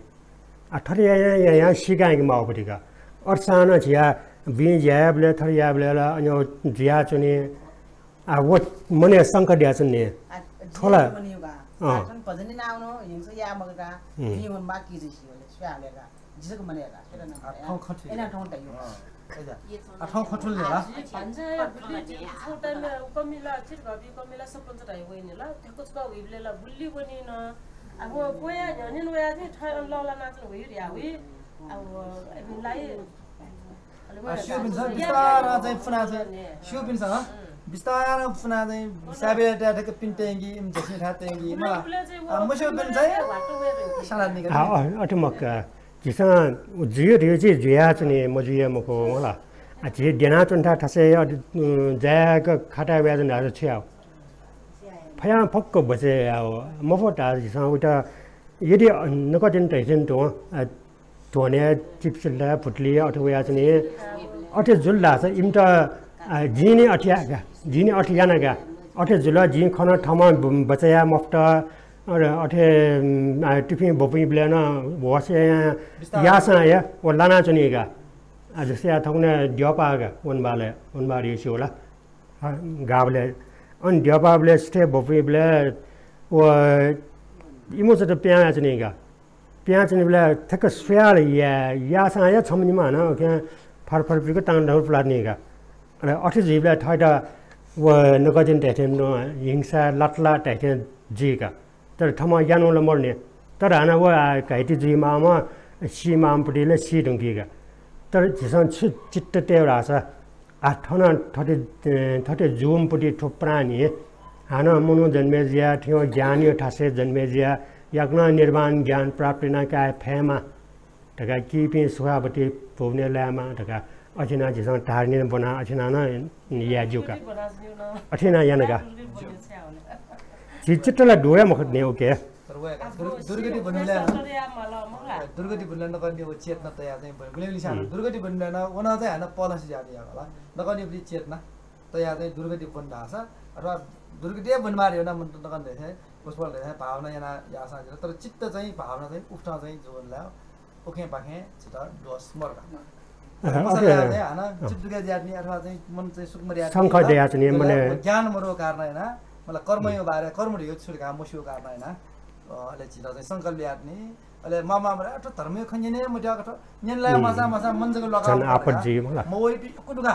आ, थथे यायां यायां सीकायेके माःगु पति का। अथेसां नं झिया बिं ज्या यायेबलय् थथे यायेबलय् ला अन जुयाच्वनी। आ, व मनय् शंका दयाच्वनी नि। आ, थ्व ला, जिं मन्यू का। अँ। आ, थन भजनी नावनो हिंसा या मगा का। हम्म। जिं वन बाकी जि सी वले, स्वया हले का। जिसक मने का, स्वया नं आ, मने। थौं खँ थुइ। एना थौं तयु। अँ, ए जा। आ, थौं खँ थुल ला? आ, जि भन्छ, बुल्ली जि छौ time कमिला, चित घबी कमिला, सपन चाहिँ वइने ला, थेको छुका हुइबले ला, बुल्ली वनी न। अब कोया न्ह्यनिन वया चाहिँ थै अन लौला नाचन हुइ रिया हुइ। अब, ए, लाई, आ, स्यू पिन्सं बिस्तारं चाहिँ फुना चाहिँ, स्यू पिन्सं, हँ? बिस्तारं फुना चाहिँ साबे त्या ठ्याक्क पिन्तेंगी, इम जसनी थातेंगी, मला। आ, मस्यू पिन चाहिँ साला निका। आ, अ-, अथे मखु का। झीसं जुइ धयागु चाहिँ जुयाच्वनी, मजुया मखु, मला। आ, झी द्यनाच्वने थाय् थासय् अथे, उम्, जाय्‌क खाताय् वयाच्वन धाःसा छु याये? फयां फक्क बचय् याये मफु धाःसा झीसं उइत यदि नकतिनि धैथें तुं, आ, ध्वने, चिप्सिल्ला, भुतली अथे वयाच्वनी। अथे जुल धाःसा इमित, आ, जिं नि अथे याये का, जिं नि अथे याना का। अथे जुल, जिं खन थःम्हं ब-, बचय् याये मफुत। अथे, अथे, उम्, आ, तुफिं बपुइबलय् नं होश यायां याःसां हे व लानाच्वनी का। आ, जस्तै आ, थौंकन्हय् द्यःपाः का, वनबालय्, वनबाः धयागु स्यू ला। आ, गाःबलय्, अन द्यःपाःबलय् सुथय् बपुइबलय् व इमोचा त पिहां वयाच्वनी का। पिहां वयाच्वनीबलय् थ्यंक स्वयाः ला या-, याःसां हे छम्ह निम्ह हानं उखें फरफर पिक तां धौर पुलाच्वनी का। अले अथे जुइबलय् थःत व नकतिनि धैथें नं हिंसा लातला धैथें जुइ का। तर थःम्हं यानागु ला मदुनि। तर हानं व, आ, घाइते जुइमाःम्ह, सीमाःम्ह पति ला सी धुंकी का। तर झीसं छु चित्त तये धाःसा, आ, थन थथे, ए, थथे जूम्ह पति थ्व प्राणी हानं मनू जन्मे जुया, थ्व ज्ञानया थासय् जन्मे जुया, याकनं निर्वाण ज्ञान प्राप्त याना काये फयेमा धकाः कीपिं सुखावती भुवनय् लायेमा धकाः अथे यानाः झीसं धारणा ब्वनाः अथे यानाः नं याये ज्यू का। अथे यानाः याना का। झी चित्त ला दुया मखुत नि, OK। तर वया का, दुर्-, दुर्गति ब्वनेबलय्, दुर्गति ब्वनेबलय् नकतिनि व चेतना तयाः चाहिँ ब्वने। गुलिं गुलिं सां दुर्गति ब्वनेबलय् नं व नं चाहिँ हानं पलंसे ज्या याः होला। नकतिनि चेतना तयाः चाहिँ दुर्गति ब्वने धाःसा अथवा दुर्गति ब्वनेमाः धयाः नं मनूत नकतिनि धैथें, पुष्पल धैथें भावना यानाः याःसां जुल। तर चित्त चाहिँ भावना चाहिँ उकथं चाहिँ जुवन ला उखें पाखें झीत दोष मदु का। अँ, पसलय् अथे, चाहिँ हानं अँ। चित्त दुःख जुयाच्वनी अथवा चाहिँ मन चाहिँ सुख मदुया शंका दयाच्वनी, मने ज्ञान मदुगु कारणं यानाः, मतलब कर्मया बारे, कर्म धयागु छु धकाः मस्यूगु कारणं यानाः, अ, अले झीत चाहिँ संकल्प यानाच्वनी। अले मामा मरे अथवा धर्मया खँ न्यने मत्याः अथवा न्यने लाये मसा मसा मन जक लकाः झन आपत जुइ मला। मवइपिं यक्व दु का।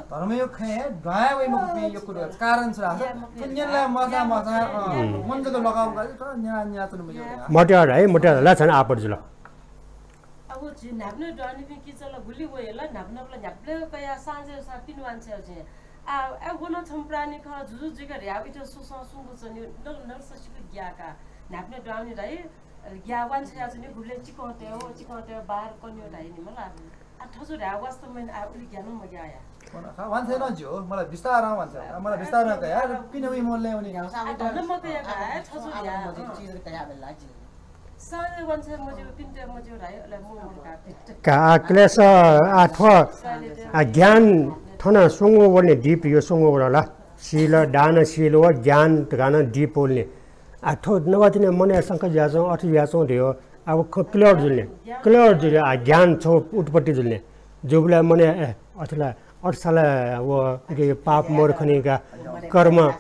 धर्मया खँय् दुहां वइ मखुपिं यक्व दु का। कारण छु धाःसा थ्व न्यने लाये मसा मसा, अँ, मन जक लकाः का, थ्व न्यना न्यना च्वने मज्यू का। मत्याः है, मत्याः ला झन आपत जुल। अब झी न्हापा नं दुहां वनीपिं किचल गुलि वइ ला, न्हापा न्हापा ला न्ह्याबलें कयाः साँझ सां पिने वांछ्वये झी। आ, आ, व नं छम्ह प्राणी खः, जुजु जुइक ह्याः इथं सुसं सुंगु च्वनी, नल, नल ससिक ग्याः का। न्हापा नं दुहां वनी धाइ, ग्याः वांछ्वया च्वनी, गुबलें चिकं तये हो, चिकं तये हो, बार कन्यो धाइ नि मला। आ, थजु ह्याः वास्तवमा आ, उलि ग्यानं मग्याः या। वांछ्वये नं ज्यू, मला बिस्तारं वांछ्वये, मला बिस्तारं कयाः पिने वइ मोलय् वनी। आ, धन मकया का, थजु ह्याः। साँझ वांछ्वये मज्यू, पिने तये मज्यू धाइ, अले मू मू का पिने। का आ क्लेश, आ थ्व, आ ज्ञान थन स्वंगू वने, दीप यो स्वंगू वल ला। शील, दान, शील व ज्ञान धकाः नं दीप वल नि। आ थ्व नकतिनि मनय् शंका जुयाच्वं, अथे जुयाच्वं धयो। आ व ख-, clear जुल नि। Clear जुल, आ ज्ञान छगू उत्पत्ति जुल नि। जूबलय् मनय्, ए, अथे ला, अथे सा ला व, उके पाप मरु खनी का, कर्म,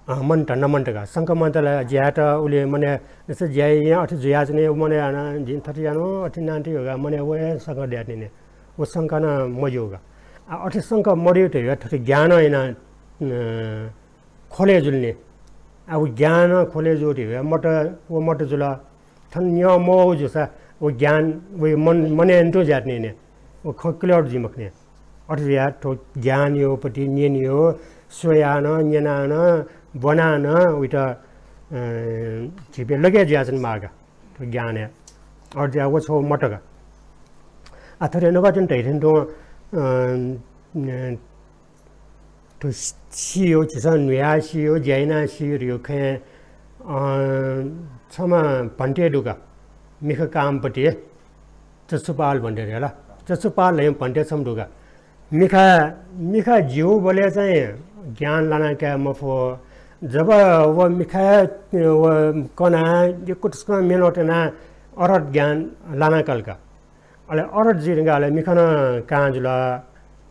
अँ, मन्त, नमन्त का। शंका मन्त ला ज्यात उलि मनय् नसा ज्या यां अथे जुयाच्वनी, मनय् याना जिं थथे यानो, अथे यानाति धकाः मनय् व हे शंका दयाच्वनी नि। व शंका नं मज्यू का। आ, अथे शंका मदय् धयो थथे ज्ञानं यानाः, अँ, ख्वले जुल नि। आ, व ज्ञानं ख्वले जू धयो मत, व मत जुल। थन न्यं मवः जूसा व ज्ञान व मन, मनय् तुं ज्यात नि ने। व खँ clear जुइ मखु नि। अथे जुयाः थ्व ज्ञानयो पति न्यनेयो, स्वयाः नं, न्यनाः नं, ब्वनाः नं उइत, अ, झीपिं लगे जुयाच्वने माः का। थ्व ज्ञानय्। अथे जुयाः व छगू मत का। आ, थथे नकतिनि धैथें तुं, अ, अ, थ्व सियो, झीसं न्हुयाः सियो, ज्या यानाः सियो धयो खँय्, अ, छम्ह भन्ते दु का, मिखा कामपति, चछुपाल भन्ते धयो ला। चछुपाल धयो भन्ते छम्ह दु का। मिखा, मिखा ज्यूबलय् चाहिँ ज्ञान लाना काये मफु, जब व मिखाय् व कनाः यक्व तसकं मेहनत यानाः अरहत ज्ञान लानाकल का। अले अरहत जुइ धुंकाः अले मिखा नं कां जुल,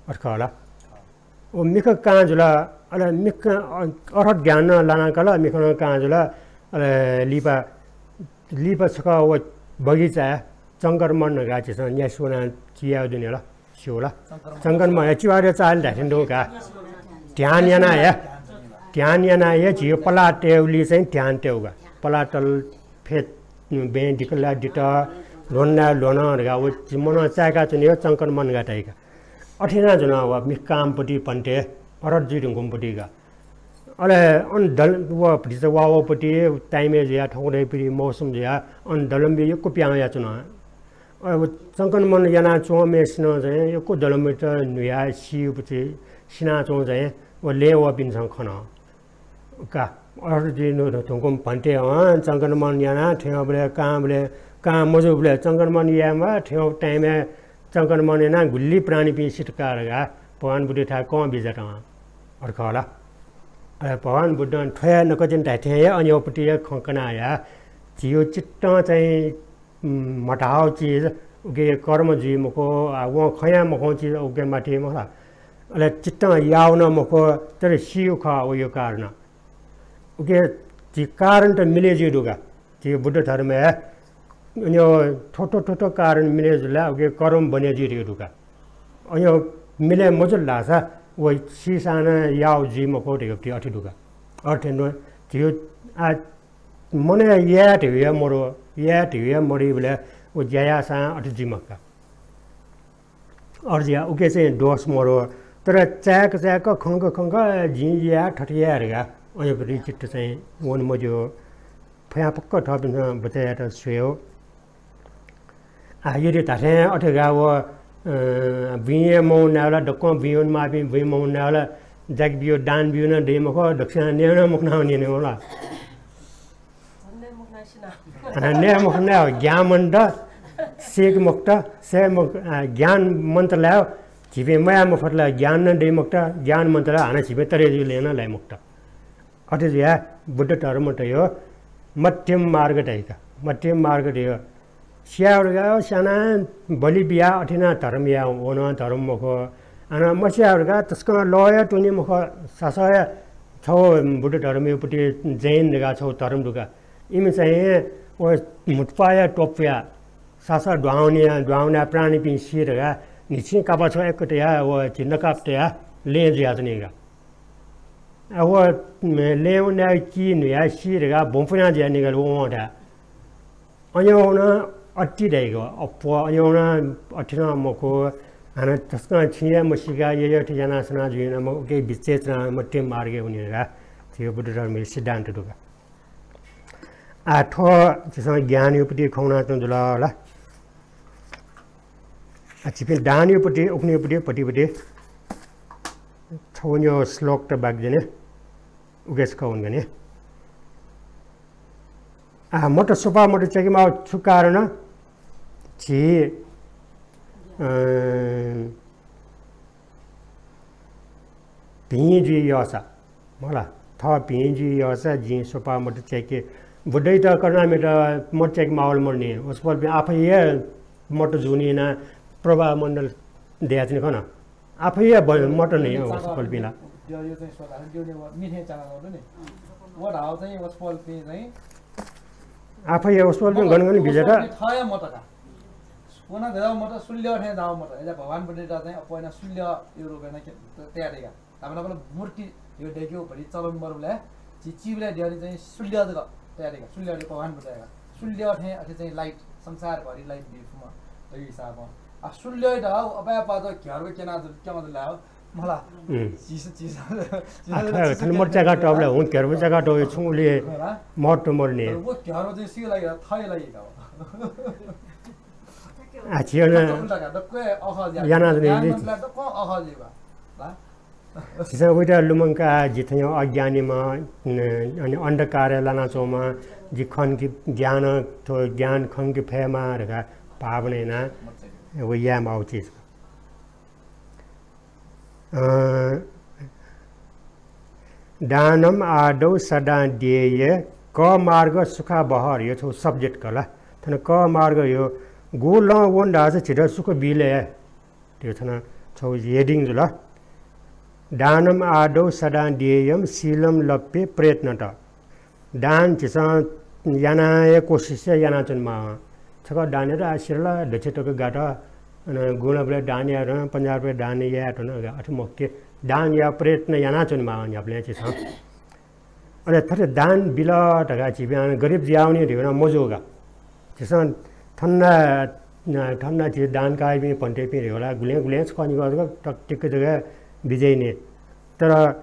अथे खः ला। व मिखा कां जुल, अले मिखा अरहत ज्ञान नं लानाकल, मिखा नं कां जुल। अले लिपा, लिपा छकः व बगैँचाय् चंक्रमण धकाः झीसं न्यासि वनाः चियाः दुने ला। स्यू ला। चंक्रमण। चंक्रमण हे चिवारे चाल धाइथें दु का। ध्यान याना हे, ध्यान याना हे झी पलाः तयेगुली चाहिँ ध्यान तयेगु का। पलाः तल फेत बें दिकला दित, ल्ह्वना ल्ह्वन धकाः व झी मनं चाय्‌का च्वने हे चंक्रमण धकाः धाइ का। अथे याना जुन व मिख कांपट्टि भन्ते अरहत जुइ धुंकूपट्टि का। अले अन दल-, व भतिचा वा वःपट्टि time जुया, थौंकन्हय्‌पट्टि मौसम जुया, अन दलम्बी यक्व पिहां वयाच्वन। अ, व चंक्रमण यानाच्वंम्हय्‌सिनं चाहिँ यक्व दलम्बीत न्हुयाः सीपट्टि सिनाच्वं चाहिँ व लँय् वःपिन्सं खन। का, अरहत जुइ धुंकूम्ह भन्ते, अँ, चंक्रमण यानाः थ्यंबलय्, कांबलय्, कां मजूबलय् चंक्रमण यायेमाः, थ्यंगु time-य् चंक्रमण यानाः गुलि प्राणीपिं सित का धकाः भगवान बुद्धयाथाय् कं बिज्यात। अथे खः ला। अले भगवान बुद्धं थ्व हे नकतिनि धाइथें हे अन वःपट्टि हे खँ कनाः या, झीगु चित्तं चाहिँ, उम्, म्हथाःगु चिज, उके कर्म जुइ मखु, आ, वं खँ याये मखंगु चिज उके माथि मखु ला। अले चित्तं याःगु नं मखु, तर सीगु खः वयागु कारण। उके झी कारण त मिले जुइ धुंकाः। झी बुद्ध धर्मय् अन थ्व थ्व थ्व थ्व कारण मिले जुल ला, उके कर्म बने जुइ धुंकाः। अन मिले मजुल धाःसा व सीसां नं याःगु जुइ मखु धकाः अथे धुंकाः। अथे नं झी आ मनय् याये धइगु हे मदु, याये धइगु हे मदुबलय् व ज्या याःसां अथे जुइ मखु का। अथे जुया उके चाहिँ दोष मदु। तर चाय्‌क चाय्‌क खंक खंक जिं याये, थथे याये धकाः अय्‌पट्टि चित्त चाहिँ वने मज्यू। फयां फक्व थःपिन्सं बचय् यायेत स्वयेगु। आ, यदि धात्थें अथे धकाः व, अ, बुँइ हे मवनाः वल, दक्वं बुँइ वनेमाःपिं बुँइ मवनाः वल, जाकि ब्यू, दान ब्यू नं दइ मखु, दक्षिणा नये नं मखु नं वने ला। नये मखु नं, ज्ञान मन्त, सीके मखुत, सये मखु, आ, ज्ञान मन्त ला, झीपिं मयाये मफुत ला, ज्ञान नं दइ मखुत, ज्ञान मन्त ला, हानं झीपिं तरे जुइ लँय् नं लाइ मखुत। अथे जुयाः बुद्ध धर्म धयो मध्यम मार्ग धाइ का। मध्यम मार्ग धयो स्याये धुंकाः स्यानाः बलि बियाः अथे यानाः धर्म याः, व नं धर्म मखु। हानं मस्याये धुंकाः तसकं लः हे त्वने मखु। सासः हे छगू बुद्ध धर्मयापट्टि जैन धकाः छगू धर्म दु का। इमि चाहिँ व म्हुतुप्वाया त्वपुया सासः दुहां वने, दुहां वनाः प्राणीपिं सी धकाः न्हिच्छि कापा छ्वय् तयाः व झिंदा काप तयाः लँय् जुयाच्वनी का। आ, व लँय् वनाः कि न्हुयाः सी धकाः ब्वपुना जुयाः निगल वं धाः। अय्‌नं अति धाइ का, अप्वः अय्‌नं अथे नं मखु, हानं तसकं छुं हे मसीका ययथे यानाः सना जुइ नं मखु, उके बिचय् च्वनाः मध्यम मार्गय् वने धकाः झीगु बुद्ध धर्मया सिद्धान्त दु का। आ, थ्व झीसं ज्ञानयापट्टि खँ ल्हानाच्वनागु जुल ला। आ, झीपिं दानयापट्टि, उखुन्हुयापट्टि, पट्टिपट्टि छगू न्ह्यः श्लोक त बाकि दनि, उके छकः वने का नि। आ, मत, सुपाः मत च्याकेमाःगु छु कारण? झी, अँ, भिं जुइ यःसा, मला, थः भिं जुइ यःसा जिं सुपाः मत च्याके, बुद्धइत करुणामयत मत च्याके माःगु ला मदुनि। वसपोलपिं आफै हे मत जूनि यानाः प्रभामण्डल दयाच्वनी खन। आफै हे ब-, मत नि वसपोलपिं ला। यो चाहिँ सोधा, यो नि व मिथें च्याना लो नि। व धाव चाहिँ वसपोलपिं चाहिँ आफै हे वसपोलपिं गन गन बिजेत। वसपोलपिं थः हे मत का। कोना धयाव मत, सुल्य थें जाव मत। अय्‌जा भगवान बुद्धइत चाहिँ अप्वः यानाः सुल्य यो रूपय् नं के तयार दइ का। धाःबलय् मूर्ति यो दय्‌केगु भति चलन मरुबलय् झी चिबलय् द्यःने चाहिँ सुल्य जक तयार दइ का। सुल्य दे भगवान बुद्धया का। सुल्य थें अथे चाहिँ light, संसारभरि light बी फुम्ह धइगु हिसाबं। आ, सुल्यइत अपाय्‌पाः जक घ्यार्बा क्यना जुल, क्यं जुल धाः मला। उम्। झीस, झीस, आ, थन, थन मत च्याका तःबलय् हुँ घ्यार्बा च्याका तःगु छुं उलि महत्त्व मरुनि। तर व घ्यार्बा चाहिँ सिगु लागि, थःगु लागि का। आ, झी अन उल्टा का, दक्व अखः ज्या। याना जुने ज्ञान नि। मन्त ला दक्व अखः ज्या का। ला? झीसं वइत लुमंकाः जि थें अज्ञानीम्ह, न, अनि अन्धकारय् लानाच्वंम्ह, जि खंके ज्ञान, थ्व ज्ञान खंके फयेमा धकाः भावना यानाः व यायेमाःगु चिज। अँ, दानम् आदौ सदां देय्य, क मार्ग सुखावह धयो छगू subject का ला। थन क मार्ग धयो गु लँ वन धाःसा झीत सुख बी ले धयो थन छगू heading जुल। दानम् आदौ सदां देय्यं शीलं लभ्य प्रयत्नतः। दान झीसं याना हे कोसिस हे यानाच्वनेमाः। छकः दान यात, आ, सिरला दच्छि तक गात, अन गुंलाबलय् दान याये धुन, पन्ध्याबलय् दान याये धुन, अथे मखु कि दान याये प्रयत्न यानाच्वनेमाः न्ह्याबलें झीसं। अले थथे दान बिल धकाः झीपिं अन गरिब जुयावनी धयो नं मजू का। झीसं थन्ना, थन्ना झी दान काइपिं भन्तेपिं धयो ला गुलें गुलें छकः निकः जक टकटिक्क जक बिज्याइनि। तर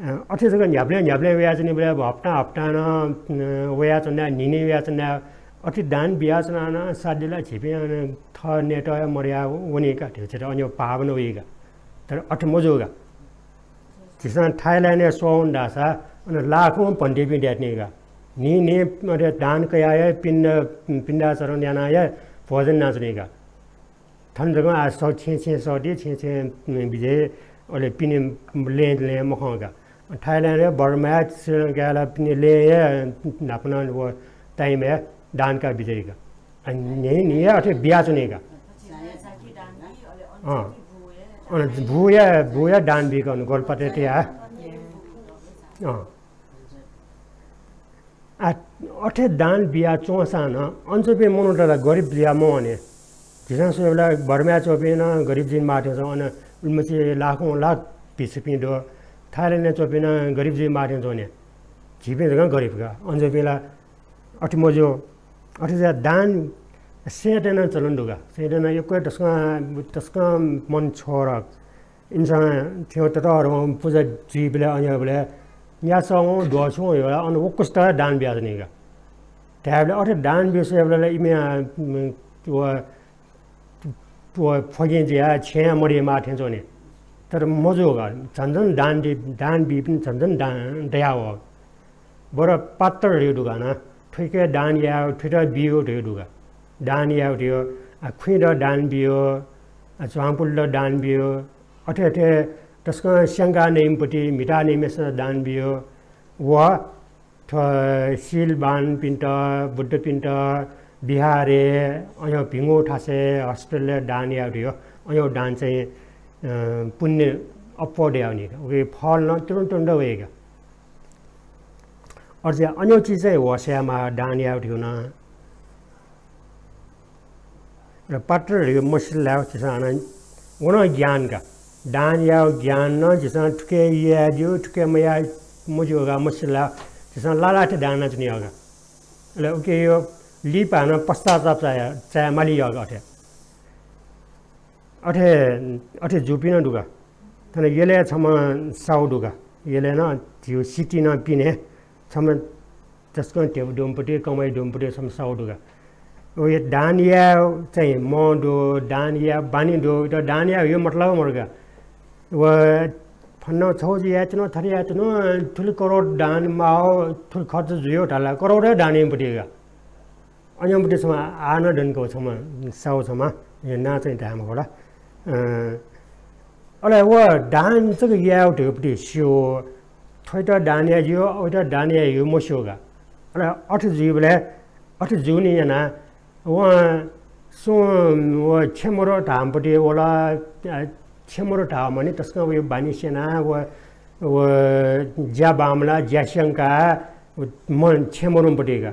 अ, अथे जक न्ह्याबलें न्ह्याबलें वयाच्वनीबलय् हप्तां हप्तां नं, अ, वयाच्वना, न्हिं न्हिं वयाच्वना, अथे दान बियाच्वना नं साध्य ला झीपिं अन थः नयेत हे मदया वनी का, धयो झीत अन्यो भावना वइ का। तर अथे मजू का। झीसं थाइल्याण्डय् स्वः वन धाःसा अन लाखौं भन्तेपिं दयाच्वनी का। न्हिं न्हिं अथे दान कयाः हे पिण्ड, पिण्डाचरण यानाः हे भोजन यानाच्वनी का। थन जक आ सः छेँ छेँ सःति, छेँ छेँ बिज्याइ, अले पिने लँय् लँय् मखं का। थाइल्याण्ड, बर्मा, श्रीलंका ला पिने लँय् हे न्हापा नं व time हे दान का बिज्याइ का। आ, न्हिं न्हिं हे अथे बियाच्वनी का। अँ। अन बूया, बूया दान बी का, अन गोलपातय् तया। अँ। आ, अथे दान बिया च्वंसां नं अन च्वंपिं मनूत ला गरिब जुया मवने। झीसं स्वयेबलय् बर्माय् च्वंपिं नं गरिब जुइमाः थें च्वं, अन उलिमछि लाखौं लाख भिक्षुपिं दु। थाइल्याण्डय् च्वंपिं नं गरिब जुइमाः थें च्वने। झीपिं जक गरिब का। अन च्वंपिं ला अथे मजू। अथे जुयाः दान सैँतय् नं चलन दु का। सैँतय् नं यक्व तसकं, तसकं मन छोरक। इमिसं थ्यंव ततःधंगु पुजा जुइबलय्, अय्‌बलय् न्यासःगु द्वःछुं वयेबलय् अन वक्वसित दान बियाच्वनी का। धायेबलय् अथे दान बिस्वयेबलय् ला इमि, अ, व, व फ्वगिं जुयाः छेँय् मदयेमाः थें च्वनी। तर मजू का, झन झन दान दि, दान बीपिं झन झन दान दयावः। बरु पात्र धयो दु का नं, थुइके दान यायेगु, थुइत बीगु धयो दु का। दान यायेगु धयो, आ, खुँइत दान बीगु, आ, झ्वांपुलत दान बीगु, अथे अथे तसकं स्यंका नइम्ह पति, म्हिता नइम्हय्‌सित दान बीगु, व थ्व शीलवानपिन्त, बुद्धपिन्त, विहारय्, अय्‌नं भिंगु थासय्, hospital-य् दान यायेगु धयो, अय्‌नं दान चाहिँ, अ, पुण्य अप्वः दयावनी का। उकिया फल नं तुरुन्त तुरुन्त वइ का। अथे जुयाः अन्यो चिज चाहिँ होश यायेमाः दान यायेगु धयो नं। र पात्र धयो मसिल धायेगु झीसं हानं व नं ज्ञान का। दान यायेगु ज्ञान नं झीसं थुके याये ज्यू, थुके मयाये मज्यू धकाः मसिल धायेगु झीसं लालाथे दान यानाच्वने यः का। अले उकिया लिपा हानं पश्चाताप चाये, चाये माली यः का अथे। अथे, अथे जूपिं नं दु का। थन यलय् छम्ह साहु दु का। यलय् नं झीगु city नं पिने छम्ह तसकं ध्यबा दुम्ह पति, कमाइ दुम्ह पति छम्ह साहु दु का। व दान याये चाहिँ मं दु, दान याये बानी दु, इमित दान याये धयो मतलब मरु का। व फलानां छगू जि यायेत्यन, थथे यायेत्यन, थुलि करोड दान माः, थुलि खर्च जुइ धाल, करोड हे दान याइम्ह पति का। अय्‌नं पति छम्ह आः नं दनि का, छम्ह साहु छम्ह, नां चाहिँ धाये मखु ला। अ, अले व दान जक यायेगु धयो पति स्यू, थ्वइत दान याये ज्यू, वइत दान याये ज्यू मस्यू का। अले अथे जुइबलय् अथे जूगुलिं यानाः वं सुं व छेँ मरु धाःम्ह पति वल, अ, छेँ मरु धाःम्ह नि तसकं वया बानी स्यनाः व, व ज्या बांमलाः, ज्या स्यंकाः व मन छेँ मरुम्ह पति का।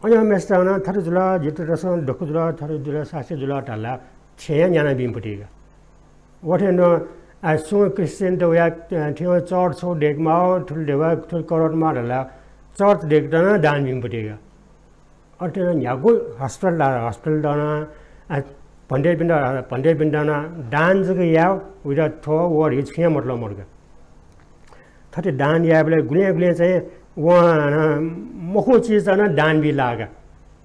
अय्‌नं मेस्त नं थथे जुल, जितः तसकं दुःख जुल, थथे जुल, सास्ती जुल धाल, छेँय् न्यानाबीम्ह पति का। व थें नं, आ, सुं Christian-त वयाः, अ, थ्यंव church छगू दय्‌केमाः, थुलि ध्यबा, थुलि करोड माः धाल, church दय्‌केत नं दान बीम्ह पति का। अथे नं न्ह्यागु hospital ला, hospital-त नं, आ, भन्तेपिन्त, भन्तेपिन्त नं दान जक याये, वइत थ्व व धयो छुं हे मतलब मरु का। थथे दान यायेबलय् गुलें गुलें चाहिँ वं मखु चिजत नं दान बी लाः का।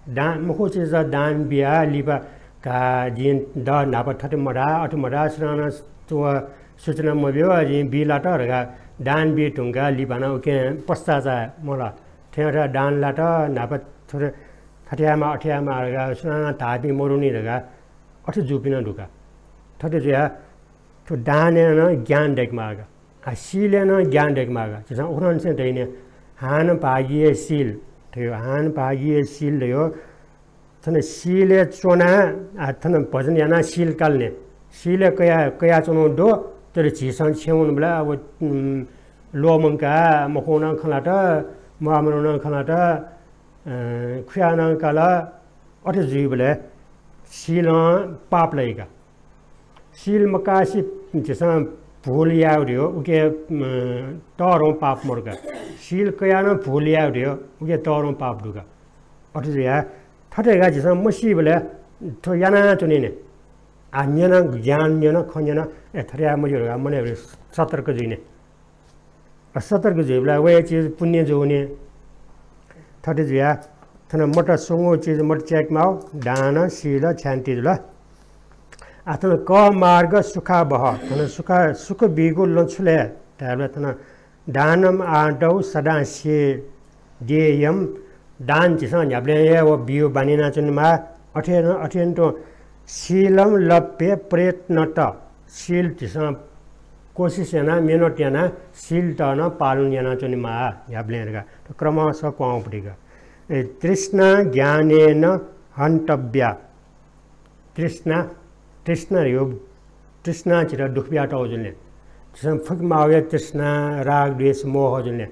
दान, मखु चिजत दान बियाः लिपा का जिं द न्हापा थथे मधाः, अथे मधाः, सुनानं व सूचना मब्यू, जिं बी लात धकाः दान बी धुंकाः लिपा नं उकिं पश्चाताप मलाः। थें अथे दान लात, न्हापा थथे, थथे यायेमाः, अथे यायेमाः धकाः सुनानं धाःपिं मरुनि धकाः अथे जूपिं नं दु का। थथे जुयाः थ्व दानय् नं ज्ञान दय्‌केमाः का। आ, शीलय् नं ज्ञान दयेकेमाः का। झीसं उखुन्हुनिसें धयानि, हानं भागीया शील धयो, हानं भागीया शील धयो। थन शीलय् च्वना, आ, थन भजन यानाः शील काल नि। शीलय् कया, कयाच्वनागु दु, तर झीसं छेँ वंबलय् अब, उम्, ल्वःमंकाः मखुगु नं खँ ल्हात, म्वाःमदुगु नं खँ ल्हात, अ, खुया नं काल, अथे जुइबलय् शीलं पाप लाइ का। शील मकासे झीसं भूल यायेगु धयो, उके, अ, तःधंगु पाप मदु का। शील कयाः नं भूल यायेगु धयो, उके तःधंगु पाप दु का। अथे जुयाः थथे धकाः झीसं मसीबलय् थ्व यानाच्वनी नि। आ, न्यन, ज्ञान न्यन, खँ न्यन, ए, थथे याये मज्यू धकाः मनय् सतर्क जुइ नि। सतर्क जुइबलय् वया चिज पुण्य जूनि। थथे जुयाः थन मत स्वंगू चिज मत च्याकेमाः, दान, शील, क्षान्ति जुल। आ, थन क मार्ग सुखावह, थन सुख, सुख बीगु लँ छु ले धायेबलय् थन दानम् आदौ सदा सेदेयम्, दान झीसं न्ह्याबलें हे व बियो बानी यानाच्वनेमाः। अथे नं, अथे नं तुं शीलं लभ्य प्रयत्नतः, शील झीसं कोसिस यानाः, मेहनत यानाः शीलत नं पालन यानाच्वनेमाः न्ह्याबलें धकाः क्रमशः क्वहां वःपतिक। ए, तृष्णा ज्ञानेन हन्तव्या। तृष्णा, तृष्णा धयो, तृष्णां झीत दुःख बियातःगु जुल नि। झीसं फुकेमाःगु हे तृष्णा, राग, द्वेष, मोह जुल नि।